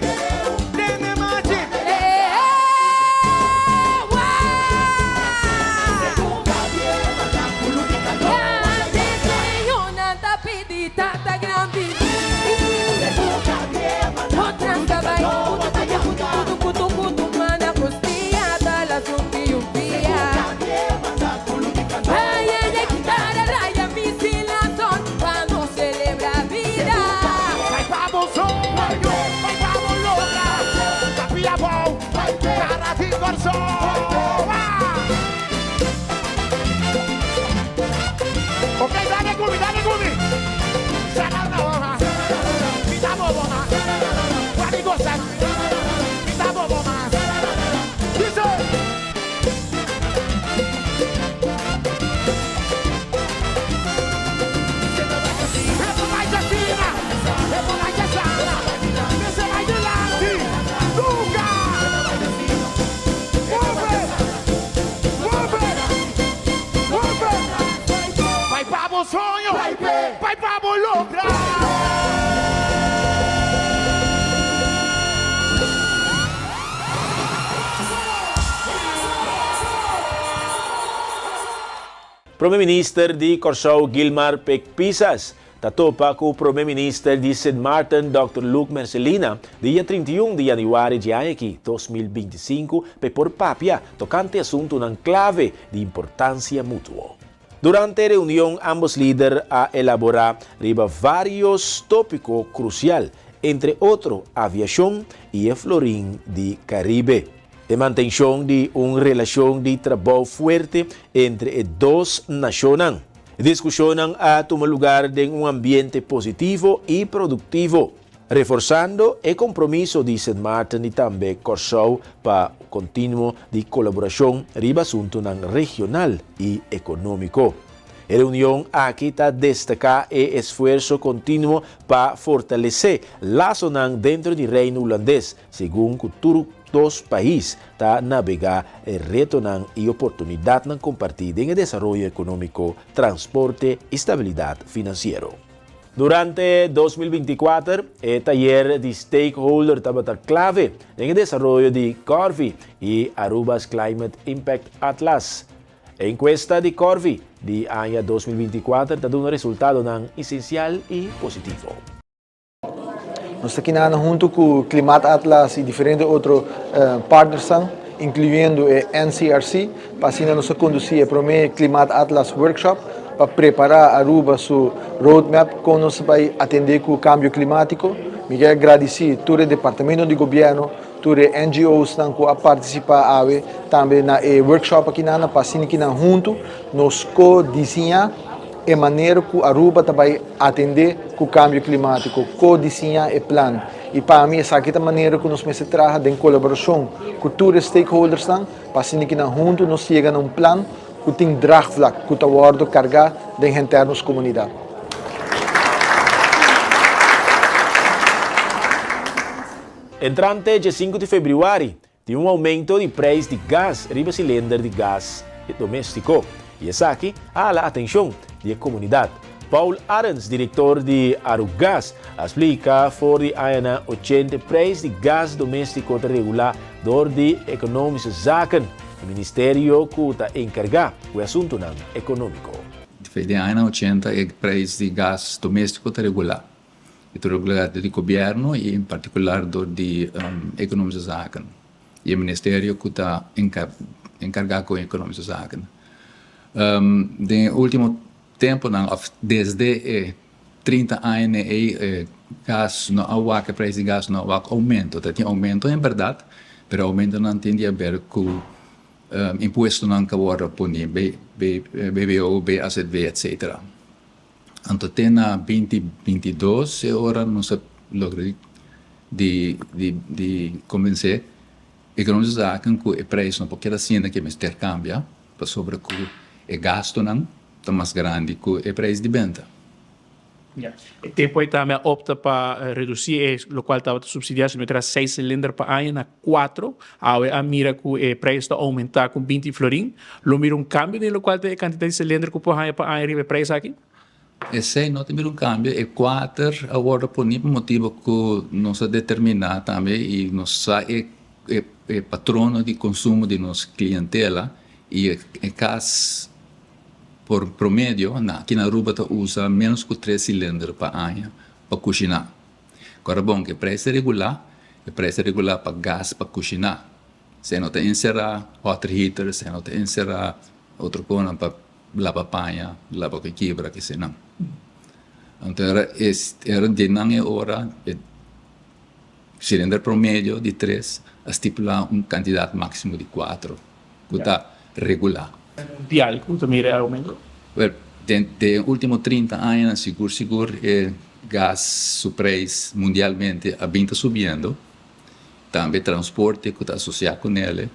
de machi. Vai pa bo soño, vai pa bo logra, Tapia bou, cara di Kòrsou. Ok, dale gumi, dale gumi. Sarana hoja, pita bobo ma, Wadi goza, pita bobo ma. Dice. Vai pa bo soño, vai pa bo logra. Prome Minister di Kòrsou Gilmar Pik Pisas ta topa ku Prome Minister di Sint Maarten Dòkter Luc Mercelina dia 31 di yanüari dje aña aki, 2025, pa e por papia tokante asuntunan klave di importansia mutuo. Durante e reunion ambos lider a elaborá riba vários tópiko krusial, entre otro aviashon i e florin di Karibe. E mantenshon di un relashon di trabou fuerte entre e dos nashonnan. E diskushonnan a tuma lugar den un ambiente positivo i produktivo, reforsando e kompromiso di Sint Maarten i tambe Kòrsou pa kontinuo di kolaborashon riba asuntunan regional i ekonómiko. E reunion aki ta destaká e esfuerso kontinuo pa fortalesé lasonan dentro di Reino Hulandes, segun ku tur dos pais ta nabegá e retonan i oportunidatnan kompartí den e desaroyo ekonómiko, transporte i stabilidat finansiero. Durante 2024, e tayer di stakeholder tabata klave den e desaroyo di Corvi i Aruba's Climate Impact Atlas. E enkuesta di Corvi di aña 2024 ta duna resultadonan esensial i positivo. Nos ta kina huntu ku Klimaatatlas i diferente otro partnersnan, inkluyendo e NCRC, pa asina nos a kondusí e promé Klimaatatlas Workshop pa prepará Aruba su roadmap kon nos ta bai atendé ku kambio klimátiko. Mi ke gradisí tur e departamentonan di gobièrnu, tur e NGOsnan ku a partisipá awe tambe na e workshop akinan pa asina kinan huntu nos ko-disiñá E manera ku Aruba ta bai atendé ku kambio klimátiko, ko-disiñá e plan. I pa mi esaki ta manera ku nos mester traha den kolaborashon ku tur e stakeholdersnan pa asina ki nan huntu nos yega na un plan ku tin draagvlak ku ta wòrdu kargá den henter nos komunidat. Entrante dje sinku di febrüari, Tin un oumento di preis di gas riba silinder di gas doméstiko i esaki a hala atenshon di e komunidat. Paul Arends, direktor di Arugas, a splika for di añanan ochenta e preis di gas doméstiko ta regulá dor di Economische Zaken, e ministerio ku ta enkargá ku e asuntunan ekonómiko. Den añanan ochenta e preis di gas doméstiko ta regulá. E ta regulá dor di gobièrnu i en partikular dor di Ekonomische Zaken i e ministerio ku ta enkargá ku Ekonomische Zaken. Den e último tempunan òf desde e 30 añanan ei e gas no a wak, e preis di gas no a wak oumento. Ta tin oumento en bèrdat, pero e oumentonan tin di aber ku impuestonan ku a wòrdu poni, BBO, BAZV, etcetera. Anto te na 2022 e ora nos a logra di di di konvensé Economische Zaken ku e prijs no por keda asina ke mester kambia pasobra ku e gastunan ta mas grandi ku e prijs di benta. Ya. E tempu ei tambe a opta pa redusí e lokual tabata supsidiá, si no era seis silinder pa aña na kuatro. Awe a mira ku e prijs ta oumentá ku binti florin. Lo mira un kambio den lokual ta e kantidat di silinder ku por haña pa aña riba e prijs aki? Esei no ta mira un kambio. E kuater a wòrdu poní pa motibu ku nos a determiná tambe i nos sa e e patrono di konsumo di nos klientela i e kas por promedio na aki na Aruba ta usa ménos ku tres silinder pa aña pa kushiná. Kòrda bon ku e preis ta regulá, e preis ta regulá pa gas pa kushiná. Esei no ta enserá water heater, esei no ta enserá otro konan pa laba paña, laba ku kibra, kesenan. Anto era era den nan e ora e silinder promedio di tres a stipulá un kantidat máksimo di kuatro ku ta regulá. Mundial ku ta mira e aumento? Wel, den den ultimo 30 añanan sigur sigur e gas su prijs mundialmente a bin ta subiendo, tambe transporte ku ta asosiá ku nele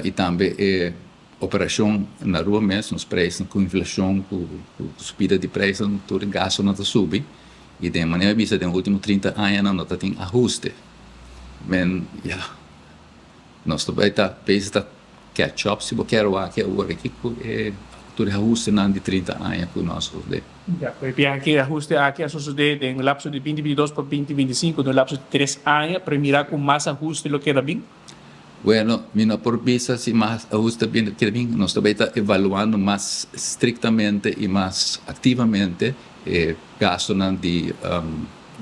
i tambe e operashon na rua mes, nos prijsnan ku inflashon ku subida di prijsnan tur e gastunan ta subi i den manera bisa den ultimo 30 añanan no ta tin ahuste. Men ya nos ta bai ta bezig ta Catch up si bo kier wak awor aki ku e tur e ahustenan di 30 aña ku no a sosodé. Ya, ku e biaha aki e ahuste aki a sosodé den un lapso di 2022 pa 2025, den un lapso di tres aña, pero mira ku mas ahuste lo keda bin. Bueno, mi no por bisa si mas ahuste ta keda bin. Nos ta bay ta evaluando mas estrictamente y mas activamente e gastonan di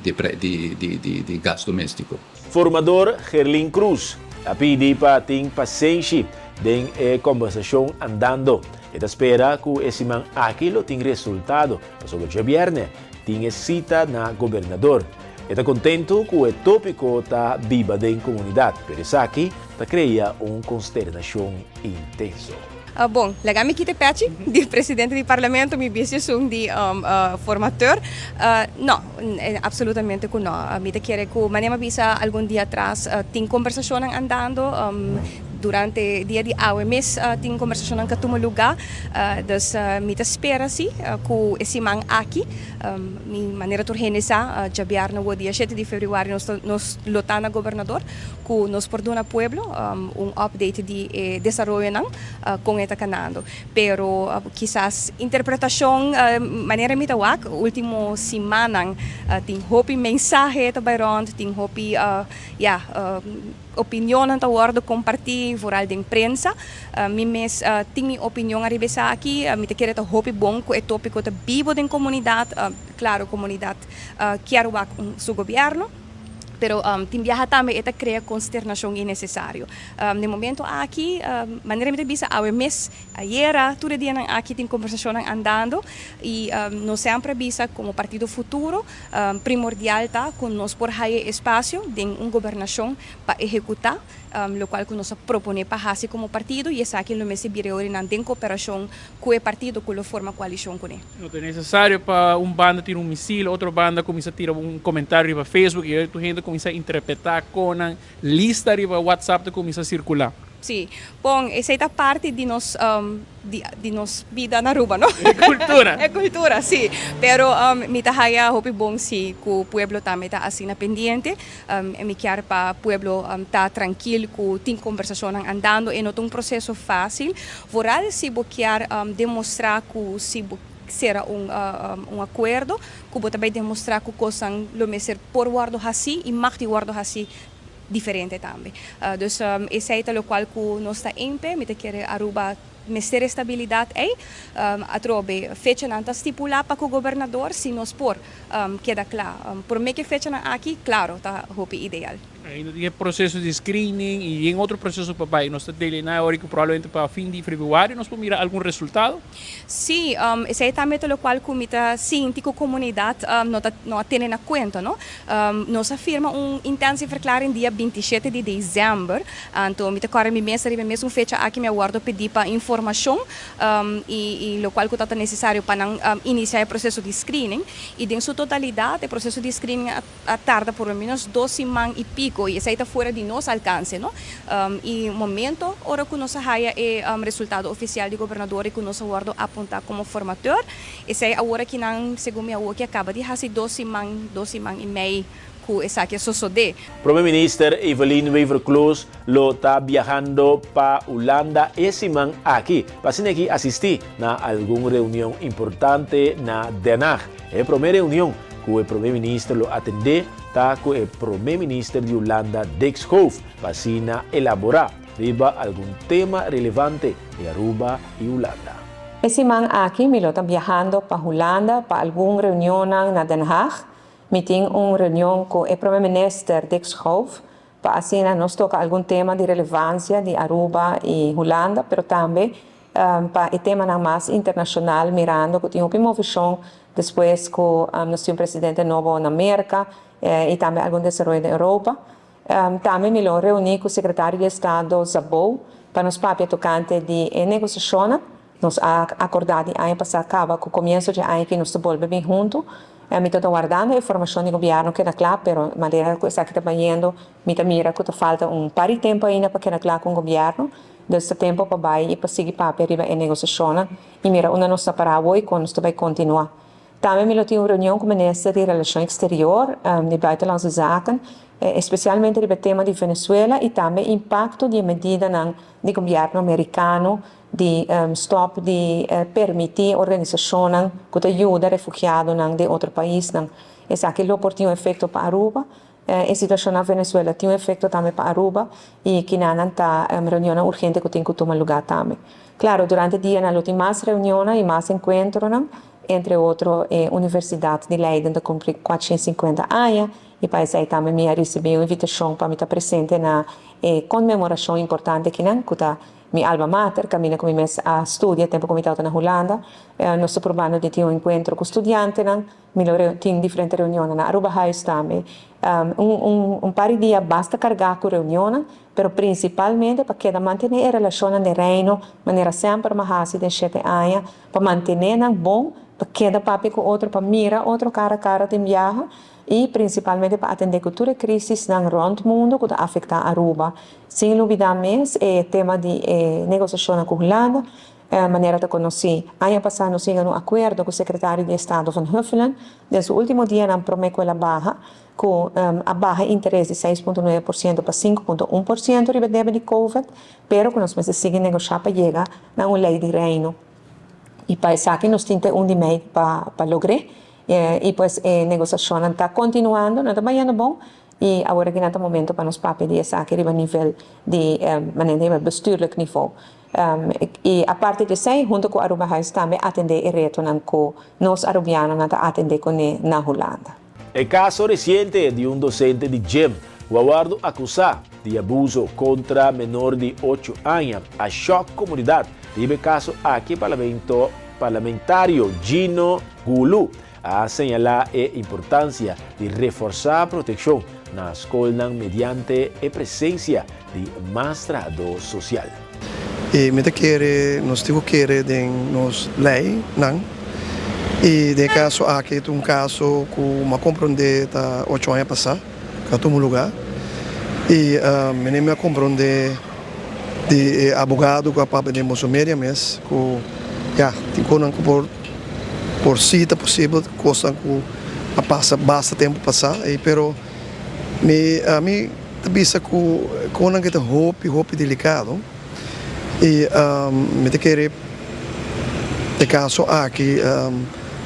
di gas domestico. Formador Gerlin Cruz a pidi pa tin pasenshi den e kombersashon andando. E ta spera ku e siman aki lo tin resultado pasobra djabièrnè tin e sita na gobernador. E ta kontentu ku e tópiko ta biba den komunidat, pero esaki ta krea un konsternashon intenso. Bon, laga mi kita e pechi di presidente di parlamento, mi bisti esun di formateur. No, absolutamente ku no. Mi ta kere ku manera mi a bisa algun dia atras tin kombersashonnan andando. Durante dia di awe mes tin kombersashonnan ku a tuma lugá. Dus mi ta spera si ku e siman aki, mi manera tur hende sa, djabièrnè wou dia shete di febrüari nos ta nos lo ta na gobernador ku nos por duna pueblo un update di e desaroyonan kon e ta kanando. Pero kisas interpretashon manera mi ta wak último simannan tin hopi mensahe ta bai rònt, tin hopi ya. Opinionnan ta wòrdu kompartí vooral den prensa. Mi mes tin mi opinion ariba esaki. Mi ta kere ta hopi bon ku e tópiko ta bibo den komunidat. Klaro komunidat kier wak su gobièrnu, pero tin biaha tambe e ta krea konsternashon innesesario. Den momento aki, manera mi ta bisa awe mes, ayera, tur e dianan aki tin kombersashonnan andando i nos semper a bisa komo Partido Futuro, Primordial ta cu nos por haya espacio den un gobernacion pa ehecuta locual cu nos a propone pa haci como partido y esaki lo mester bira orinan den cooperacion cu e partido cu lo forma coalicion cune. No ta necesario pa un banda tira un misil, otro banda cuminsa tira un comentario riba Facebook y tur hende cuminsa interpreta con nan lista riba WhatsApp ta cuminsa circula. Sí, bon, esey ta parti di nos di di nos bida na Aruba, no? E cultura. E cultura, sí. Pero mi ta haya hopi bon sí cu pueblo tambe ta asina pendiente. E mi kier pa pueblo ta trankil cu tin conversacionnan andando. E no ta un proceso facil. Vooral si bo kier demostra cu si bo cera un un acuerdo cu bo ta bay demostra cu cosnan lo mester por wordo haci y mag di wordo haci diferente tambe. Dus esey ta locual cu nos ta empe. Mi ta kere Aruba mester e stabilidad ey. Atrobe fechanan ta stipula pa cu gobernador si nos por keda cla. Prome cu e fechanan aki, claro, ta hopi ideal. Ainda tin e proceso di screening y yen otro proceso pa bay. Nos ta delena e ora cu probablemente pa fin di februario nos por mira algun resultado. Sí, esei tambe ta lokual ku mi ta sinti ku komunidat no ta no a tene na kuenta, no. Nos a firma un intentieverklaring dia 27 di desèmber, anto mi ta kòrda mi mes riba e mesun fecha aki mi a wòrdu pidí pa informashon i i lokual ku tabata nesesario pa nan inisiá e proseso di screening i den su totalidat e proseso di screening a a tarda por lo menos dos siman y pico y esey ta fuera di nos alcance no y momento ora cu nos a haya e resultado oficial di gobernador y cu nos a wordo apunta como formateur esey awor aki nan segun mi awoki a caba di haci dos siman dos siman y mey cu esaki a sosode. Prome Minister Evelyn Wever-Croes lo ta biahando pa Hulanda e siman aki pa asina aki asisti na algun reunion importante na Den Haag. E prome reunion ku e prome minister lo atendé ta ku e prome minister di Hulanda Dick Schoof pa asina elaborá riba algun tema relevante di Aruba i Hulanda. E siman aki mi lo ta biahando pa Hulanda pa algun reunionnan na Den Haag. Mi tin un reunion ku e prome minister Dick Schoof pa asina nos toka algun tema di relevansia di Aruba i Hulanda pero tambe pa e temanan mas internashonal mirando ku tin hopi movishon despues ku nos tin un presidente nobo na Merka i tambe algun desaroyo den Europa. Tambe mi lo reuní ku sekretario di estado Szabó pa nos papia tokante di e negosiashonnan. Nos a akordá di aña pasá kaba ku komienso dje aña aki nos ta bolbe bin huntu. Mi ta ta wardando e formashon di gobièrnu keda kla, pero manera ku esaki ta bayendo mi ta mira ku ta falta un par di tempu ainda pa keda kla ku un gobièrnu. Dus ta tempu pa bai i pa sigui papia riba e negosiashonnan i mira unda nos ta pará awor i kon nos ta bai kontinuá. Tambe mi lo tin un reunion ku Minister di Relashon Eksterior, di Buitenlandse Zaken, espesialmente riba e tema di Venezuela i tambe impakto di e medidanan di gobièrnu Merikano di stòp di permití organisashonnan ku ta yuda refugiadonan den otro paisnan. Esaki lo por tin un efekto pa Aruba. E situacion na Venezuela tin un efecto tambe pa Aruba y kinanan ta reunionnan urgente cu tin cu tuma lugar tambe. Claro, durante dianan lo tin mas reunionnan y mas encuentronan, entre otro e Universidad di Leiden ta cumpli 450 aña y pa esey tambe mi a ricibi un invitacion pa mi ta presente na e conmemoracion importante akinan cu ta mi alma mater, caminda cu mi mes a studia tempo cu mi tabata na Hulanda. Nos ta probando di tin un encuentro cu studiantenan. Mi lo tin diferente reunionnan na Arubahuis tambe. Un un par di dia basta cargá cu reunionnan, pero principalmente pa keda mantené e relacionnan den Reino manera semper m'a haci den shete aña, pa mantené nan bon, pa keda papia cu otro, pa mira otro cara a cara den biaha y principalmente pa atendé cu tur e crisisnan rond mundo cu ta afectá Aruba. Sin lubidá mes e tema di e negociacionnan cu Hulanda, Manera ta konosí, aña pasá nos yega na un akuerdo ku sekretario di Estado Van Huffelen den su último dianan promé ku el a baha, ku a baha interes di 6.9% pa 5.1% riba debe di Covid, pero ku nos mester sigui negoshá pa yega na un lei di Reino. I pa esaki nos tin te un di mei pa pa logr'é. I pues e negosiashonnan ta kontinuando, nan ta bayendo bon i awor aki nan ta momento pa nos papia di esaki riba nivel di manera riba bestuurlijk niveau. I aparte di esei, hunto ku Arubahuis tambe atendé e retonan ku nos arubianonan ta atendé kuné na Hulanda. E kaso resiente di un dosente di gym ku a wòrdu akusá di abuso kontra menor di ocho aña a shòk komunidat. Riba e kaso aki parlamento parlamentario Gino Goeloe a señalá e importansia di reforsá protekshon na skolnan mediante e presensia di mas trahadó sosial. I mi ta kere, nos tin ku kere den nos leinan. I den e kaso aki ta un kaso ku mi a komprondé ta ocho aña pasá ku a tuma lugá. I mi mi a komprondé di e abogado ku a papia den boso media mes ku ya tin kosnan ku por por si ta posibel kosnan ku a pasa basta tempu pasá pero mi ami ta bisa ku konan ke ta hopi hopi delikado i mi ta kere e kaso aki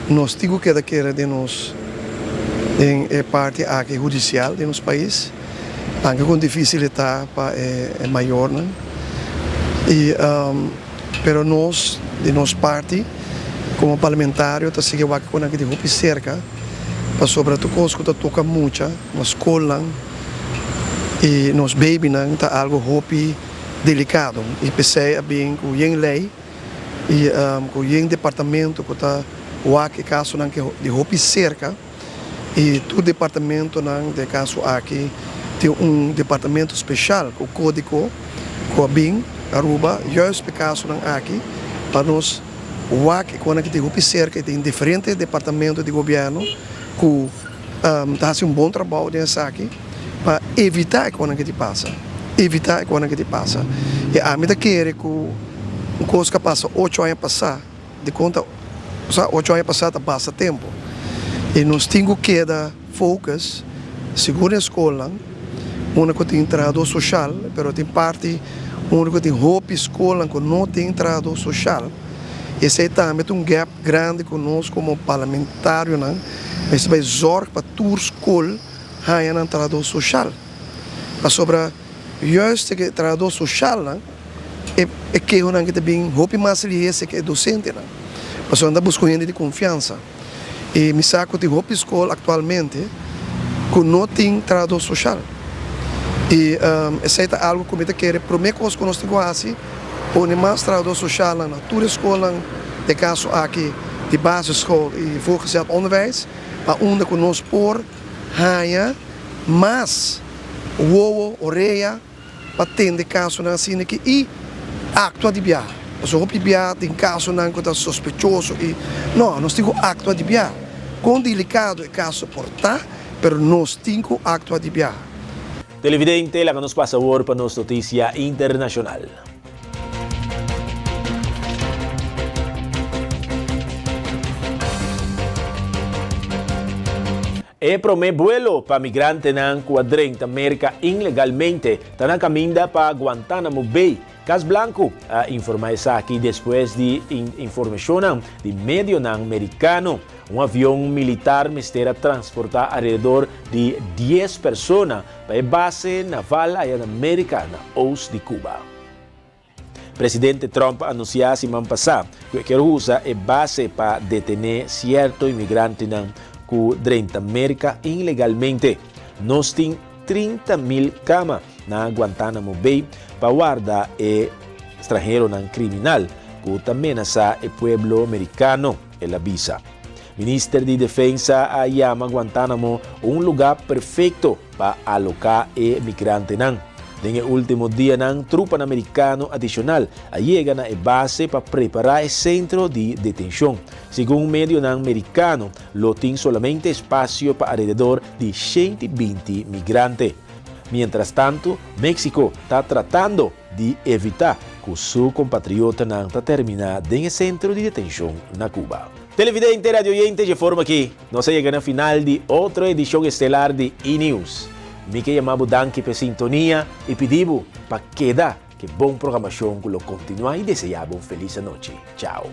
nos tin ku keda kere den nos den e parti aki hudisial den nos pais anke kon difisil e ta pa e mayornan i pero nos di nos parti komo parlamentario ta sigui wak konan aki di hopi serka pasobra tur kos ku ta toka mucha na skolnan i nos babynan ta algo hopi delikado i p'esei a bin ku yen lei i ku yen departamento ku ta wak e kasonan ke di hopi serka i tur departamentonan den e kaso aki tin un departamento speshal ku kodiko ku a bin Aruba juist p'e kasonan aki pa nos wak e konan ki tin hopi serka i tin diferente departamento di gobièrnu ku ta hasi un bon trabou den esaki pa evitá e konan ki tin pasa, evitá e konan ki tin pasa. I ami ta kere ku un kos ku a pasa ocho aña pasá, dikon ta sa ocho aña pasá ta basta tempu i nos tin ku keda focus sigur den skolnan unda ku tin trahadó soshal, pero tin parti unda ku tin hopi skolnan ku no tin trahadó soshal. Esei tambe ta un gap grandi ku nos komo parlamentarionan mester bai zòrg pa tur skol haña nan trahadó soshal. Pasobra juist e trahadó soshalnan e e kehonan ke ta bin hopi mas lihé ke e dosentenan. Pasobra nan ta buska un hende di konfiansa. I mi sa ku tin hopi skol aktualmente ku no tin trahadó soshal. I esei ta algu ku mi ta kere promé kos ku nos tin ku hasi, pone mas trahadó soshalnan na tur e skolnan, den kaso aki di basisschool i voortgezet onderwijs, pa unda ku nos por haña mas wowo, orea, pa tende kasonan asina aki i aktua di biaha. Pasobra hopi biaha tin kasonan ku ta sospechoso i no, nos tin ku aktua di biaha. Kon delikado e kaso por ta, pero nos tin ku aktua di biaha. Televidente, laga nos pasa awor pa nos notisia internashonal. E promé buelo pa migrantenan ku a drenta Merka ilegalmente ta na kaminda pa Guantanamo Bay. Kas Blanku a informá esaki despues di informashonnan di medionan merikano. Un avion militar mester a transportá alrededor di dies persona pa e base naval aya na Merka na oost di Cuba. Presidente Trump a anunsiá siman pasá ku e kier usa e base pa detené sierto inmigrantenan ku drenta Merka ilegalmente. Nos tin 30,000 kama na Guantanamo Bay pa warda e stranheronan kriminal ku ta menasá e pueblo merikano, el a bisa. Minister di Defensa a yama Guantanamo un lugá perfekto pa aloká e migrantenan. Den e último dianan trupanan merikano adishonal a yega na e base pa prepará e sentro di detenshon. Segun medionan merikano lo tin solamente espasio pa alrededor di 120 migrante. Mientrastantu Mexico ta tratando di evitá ku su kompatriotanan ta terminá den e sentro di detenshon na Cuba. Televidente, radioyente, dje forma aki nos a yega na final di otro edishon estelar di E-News. Mi ke yama bo danki p'e sintonia i pidi bo pa keda ku e bon programashon ku lo kontinuá i deseá bo un felis anochi. Chao.